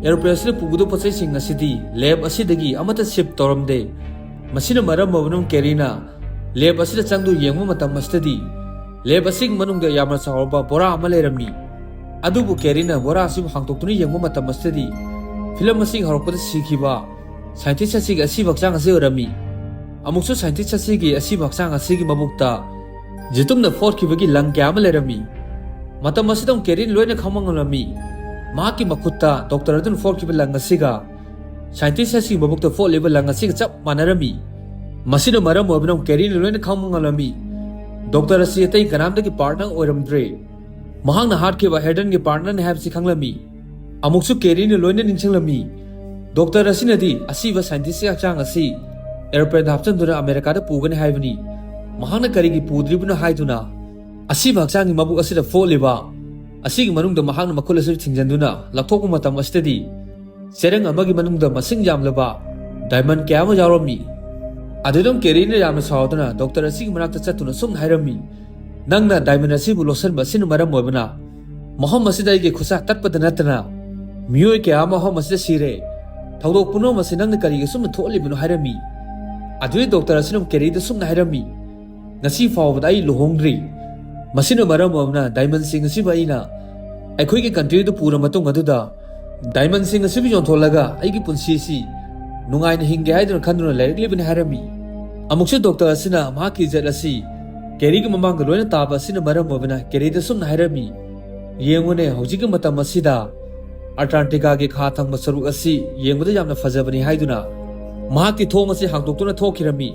ꯑꯦꯔꯣꯄ꯭ꯂꯦꯟ ꯑꯁꯤꯗ ꯄꯨꯒꯗꯕ ꯄꯣꯠꯆꯩꯁꯤꯡ ꯑꯁꯤꯗꯤ ꯂꯦꯕ ꯑꯁꯤꯗꯒꯤ ꯑꯃꯠꯇ ꯁꯤꯞ ꯇꯧꯔꯝꯗꯦ꯫ ꯃꯁꯤꯅ ꯃꯔꯝ ꯑꯣꯏꯕꯅ ꯀꯦꯔꯤꯅ ꯂꯦꯕ ꯑꯁꯤꯗ ꯆꯪꯗꯨꯅ ꯌꯦꯡꯕ ꯃꯇꯝ ꯑꯁꯤꯗꯗꯤ, ꯂꯦꯕ ꯑꯁꯤꯒꯤ ꯃꯅꯨꯡꯗ ꯌꯥꯝꯅ ꯆꯥꯎꯔꯕ ꯕꯣꯔꯥ ꯑꯃ ꯂꯩꯔꯝꯃꯤ꯫ ꯑꯗꯨꯕꯨ ꯀꯦꯔꯤꯅ ꯕꯣꯔꯥ ꯑꯁꯤꯕꯨ ꯍꯥꯡꯇꯣꯛꯇꯨꯅ ꯌꯦꯡꯕ ꯃꯇꯝ ꯑꯁꯤꯗꯗꯤ, ꯐꯤꯂꯝ ꯑꯁꯤꯒꯤ ꯍꯧꯔꯛꯄꯗ ꯁꯤꯈꯤꯕ ꯁꯥꯏꯟꯇꯤꯁ ꯑꯁꯤꯒꯤ ꯑꯁꯤꯕ ꯍꯛꯆꯥꯡ ꯑꯁꯤ ꯑꯣꯏꯔꯝꯃꯤ꯫ ꯑꯃꯨꯛꯁꯨ ꯁꯥꯏꯟꯇꯤꯁ ꯑꯁꯤꯒꯤ ꯑꯁꯤꯕ ꯍꯛꯆꯥꯡ ꯑꯁꯤꯒꯤ ꯃꯕꯨꯛꯇ ꯖꯤꯇꯨꯝꯅ ꯐꯣꯠꯈꯤꯕꯒꯤ ꯂꯪ ꯀꯌꯥ ꯑꯃ ꯂꯩꯔꯝꯃꯤ꯫ ꯃꯇꯝ ꯑꯁꯤꯗ ꯑꯃꯨꯛ ꯀꯦꯔꯤꯅ ꯂꯣꯏꯅ ꯈꯪꯕ ꯉꯝꯂꯝꯃꯤ꯫ ꯃꯍꯥꯛꯀꯤ ꯃꯈꯨꯠꯇ ꯗꯣꯛꯇꯔ ꯑꯗꯨꯅ ꯐꯣꯠꯈꯤꯕ ꯂꯪ ꯑꯁꯤꯒ ꯁꯥꯏꯟꯇꯤꯁ ꯑꯁꯤꯒꯤ ꯃꯕꯨꯛꯇ ꯐꯣꯠꯂꯤꯕ ꯂꯪ ꯑꯁꯤꯒ ꯆꯞ ꯃꯥꯟꯅꯔꯝꯃꯤ꯫ ꯃꯁꯤꯅ ꯃꯔꯝ ꯑꯣꯏꯕꯅ ꯀꯦꯔꯤꯅ ꯂꯣꯏꯅ ꯈꯪꯕ ꯉꯝꯂꯝꯃꯤ꯫ ꯗꯣꯛꯇꯔ ꯑꯁꯤ ꯑꯇꯩ ꯀꯅꯥꯝꯇꯒꯤ ꯄꯥꯔꯠꯅꯔ ꯑꯣꯏꯔꯝꯗ꯭ꯔꯦ꯫ ꯃꯍꯥꯛꯅ ꯍꯥꯠꯈꯤꯕ ꯍꯦꯗꯟꯒꯤ ꯄꯥꯔꯠꯅꯔꯅꯤ ꯍꯥꯏꯕꯁꯤ ꯈꯪꯂꯝꯃꯤ꯫ ꯑꯃꯨꯛꯁꯨ ꯀꯦꯔꯤꯅ ꯂꯣꯏꯅ ꯅꯤꯡꯁꯤꯡꯂꯝꯃꯤ꯫ ꯗꯣꯛꯇꯔ ꯑꯁꯤꯅꯗꯤ ꯑꯁꯤꯕ ꯁꯥꯏꯟꯇꯤꯁꯀꯤ ꯍꯛꯆꯥꯡ ꯑꯁꯤ ꯑꯦꯔꯣꯄ꯭ꯂꯦꯟꯗ ꯍꯥꯞꯆꯤꯟꯗꯨꯅ ꯑꯃꯦꯔꯤꯀꯥꯗ ꯄꯨꯒꯅꯤ ꯍꯥꯏꯕꯅꯤ꯫ ꯃꯍꯥꯛꯅ ꯀꯔꯤꯒꯤ ꯄꯨꯗ꯭ꯔꯤꯕꯅꯣ ꯍꯥꯏꯗꯨꯅ, ꯑꯁꯤꯕ ꯍꯛꯆꯥꯡꯒꯤ ꯃꯕꯨꯛ ꯑꯁꯤꯗ ꯐꯣꯠꯂꯤꯕ ꯑꯁꯤꯒꯤ ꯃꯅꯨꯡꯗ ꯃꯍꯥꯛꯅ ꯃꯈꯨꯠ ꯑꯁꯤ ꯊꯤꯡꯖꯤꯟꯗꯨꯅ ꯂꯧꯊꯣꯛꯄ ꯃꯇꯝ ꯑꯁꯤꯗꯗꯤ, ꯆꯦꯔꯪ ꯑꯃꯒꯤ ꯃꯅꯨꯡꯗ ꯃꯁꯤꯡ ꯌꯥꯝꯂꯕ ꯗꯥꯏꯃꯟ ꯀꯌꯥ ꯑꯃ ꯌꯥꯎꯔꯝꯃꯤ꯫ ꯑꯗꯨꯗꯨꯝ ꯀꯦꯔꯤꯅ ꯌꯥꯝꯅ ꯁꯥꯎꯗꯨꯅ ꯗꯣꯛꯇꯔ ꯑꯁꯤꯒꯤ ꯃꯅꯥꯛꯇ ꯆꯠꯇꯨꯅ ꯁꯨꯝꯅ ꯍꯥꯏꯔꯝꯃꯤ, "ꯅꯪꯅ ꯗꯥꯏꯃꯟ ꯑꯁꯤꯕꯨ ꯂꯣꯠꯁꯤꯟꯕ ꯑꯁꯤꯅ ꯃꯔꯝ ꯑꯣꯏꯕꯅ ꯃꯐꯝ ꯑꯁꯤꯗ ꯑꯩꯒꯤ ꯈꯨꯠꯁꯥ ꯇꯠꯄꯗ ꯅꯠꯇꯅ ꯃꯤꯑꯣꯏ ꯀꯌꯥ ꯑꯃ ꯃꯐꯝ ꯑꯁꯤꯗ ꯁꯤꯔꯦ꯫ ꯊꯧꯗꯣꯛ ꯄꯨꯝꯅꯃꯛ ꯑꯁꯤ ꯅꯪꯅ ꯀꯔꯤꯒꯤ ꯑꯁꯨꯝꯅ ꯊꯣꯛꯍꯜꯂꯤꯕꯅꯣ?" ꯍꯥꯏꯔꯝꯃꯤ꯫ ꯑꯗꯨꯗꯤ ꯗꯣꯛꯇꯔ ꯑꯁꯤꯅ ꯀꯦꯔꯤꯗ ꯁꯨꯝꯅ ꯍꯥꯏꯔꯝꯃꯤ, ꯉꯁꯤ ꯐꯥꯎꯕꯗ ꯑꯩ ꯂꯨꯍꯣꯡꯗ꯭ꯔꯤ꯫ ꯃꯁꯤꯅ ꯃꯔꯝ ꯑꯣꯏꯗꯨꯅ diamondꯁꯤꯡ ꯑꯁꯤꯕꯨ ꯑꯩꯅ ꯑꯩꯈꯣꯏꯒꯤ countryꯗ ꯄꯨꯔ ꯃꯇꯨꯡ ꯑꯗꯨꯗ diamondꯁꯤꯡ ꯑꯁꯤꯕꯨ ꯌꯣꯟꯊꯣꯛꯂꯒ ꯑꯩꯒꯤ ꯄꯨꯟꯁꯤ ꯑꯁꯤ ꯅꯨꯡꯉꯥꯏꯅ ꯍꯤꯡꯒꯦ ꯍꯥꯏꯗꯨꯅ ꯈꯟꯗꯨꯅ ꯂꯩꯔꯛꯂꯤꯕꯅꯤ ꯍꯥꯏꯔꯝꯃꯤ꯫ ꯑꯃꯨꯛꯁꯨ doctor ꯑꯁꯤꯅ ꯃꯍꯥꯛꯀꯤ ꯏꯖꯠ ꯑꯁꯤ Carrieꯒꯤ ꯃꯃꯥꯡꯗ ꯂꯣꯏꯅ ꯇꯥꯕ ꯑꯁꯤꯅ ꯃꯔꯝ ꯑꯣꯏꯗꯨꯅ Carrieꯗ ꯁꯨꯝꯅ ꯍꯥꯏꯔꯝꯃꯤ, "ꯌꯦꯡꯉꯨꯅꯦ, ꯍꯧꯖꯤꯛꯀꯤ ꯃꯇꯝ ꯑꯁꯤꯗ Antarcticaꯒꯤ ꯈꯥ ꯊꯪꯕ ꯁꯔꯨꯛ ꯑꯁꯤ ꯌꯦꯡꯕꯗ ꯌꯥꯝꯅ ꯐꯖꯕꯅꯤ" ꯍꯥꯏꯗꯨꯅ ꯃꯍꯥꯛꯀꯤ ꯊꯣꯡ ꯑꯁꯤ ꯍꯥꯡꯗꯣꯛꯇꯨꯅ ꯊꯣꯛꯈꯤꯔꯝꯃꯤ꯫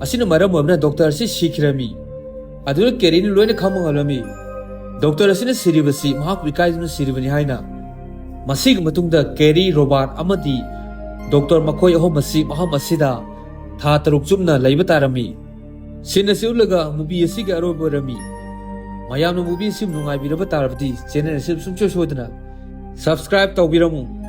ꯑꯁꯤꯅ ꯃꯔꯝ ꯑꯣꯏꯗꯨꯅ doctor ꯑꯁꯤ ꯁꯤꯈꯤꯔꯝꯃꯤ꯫ ꯑꯗꯨꯗ Carrieꯅ ꯂꯣꯏꯅ ꯈꯪꯕ ꯉꯝꯂꯝꯃꯤ꯫ Doctor ꯑꯁꯤꯅ ꯁꯤꯔꯤꯕꯁꯤ ꯃꯍꯥꯛꯄꯨ ꯏꯀꯥꯏꯗꯨꯅ ꯁꯤꯔꯤꯕꯅꯤ ꯍꯥꯏꯅ꯫ ꯃꯁꯤꯒꯤ ꯃꯇꯨꯡꯗ Carrie, Robert ꯑꯃꯗꯤ doctor ꯃꯈꯣꯏ ꯑꯍꯨꯝ ꯑꯁꯤ ꯃꯐꯝ ꯑꯁꯤꯗ ꯊꯥ ꯇꯔꯨꯛ ꯆꯨꯞꯅ ꯂꯩꯕ ꯇꯥꯔꯝꯃꯤ꯫ Scene ꯑꯁꯤ ꯎꯠꯂꯒ movie ꯑꯁꯤꯒꯤ ꯑꯔꯣꯏꯕ ꯑꯣꯏꯔꯝꯃꯤ꯫ ꯃꯌꯥꯝꯅ movie ꯑꯁꯤ ꯅꯨꯡꯉꯥꯏꯕꯤꯔꯕ ꯇꯥꯔꯕꯗꯤ channel ꯑꯁꯤ ꯁꯨꯡꯁꯣꯏ ꯁꯣꯏꯗꯅ subscribe ꯇꯧꯕꯤꯔꯝꯃꯨ꯫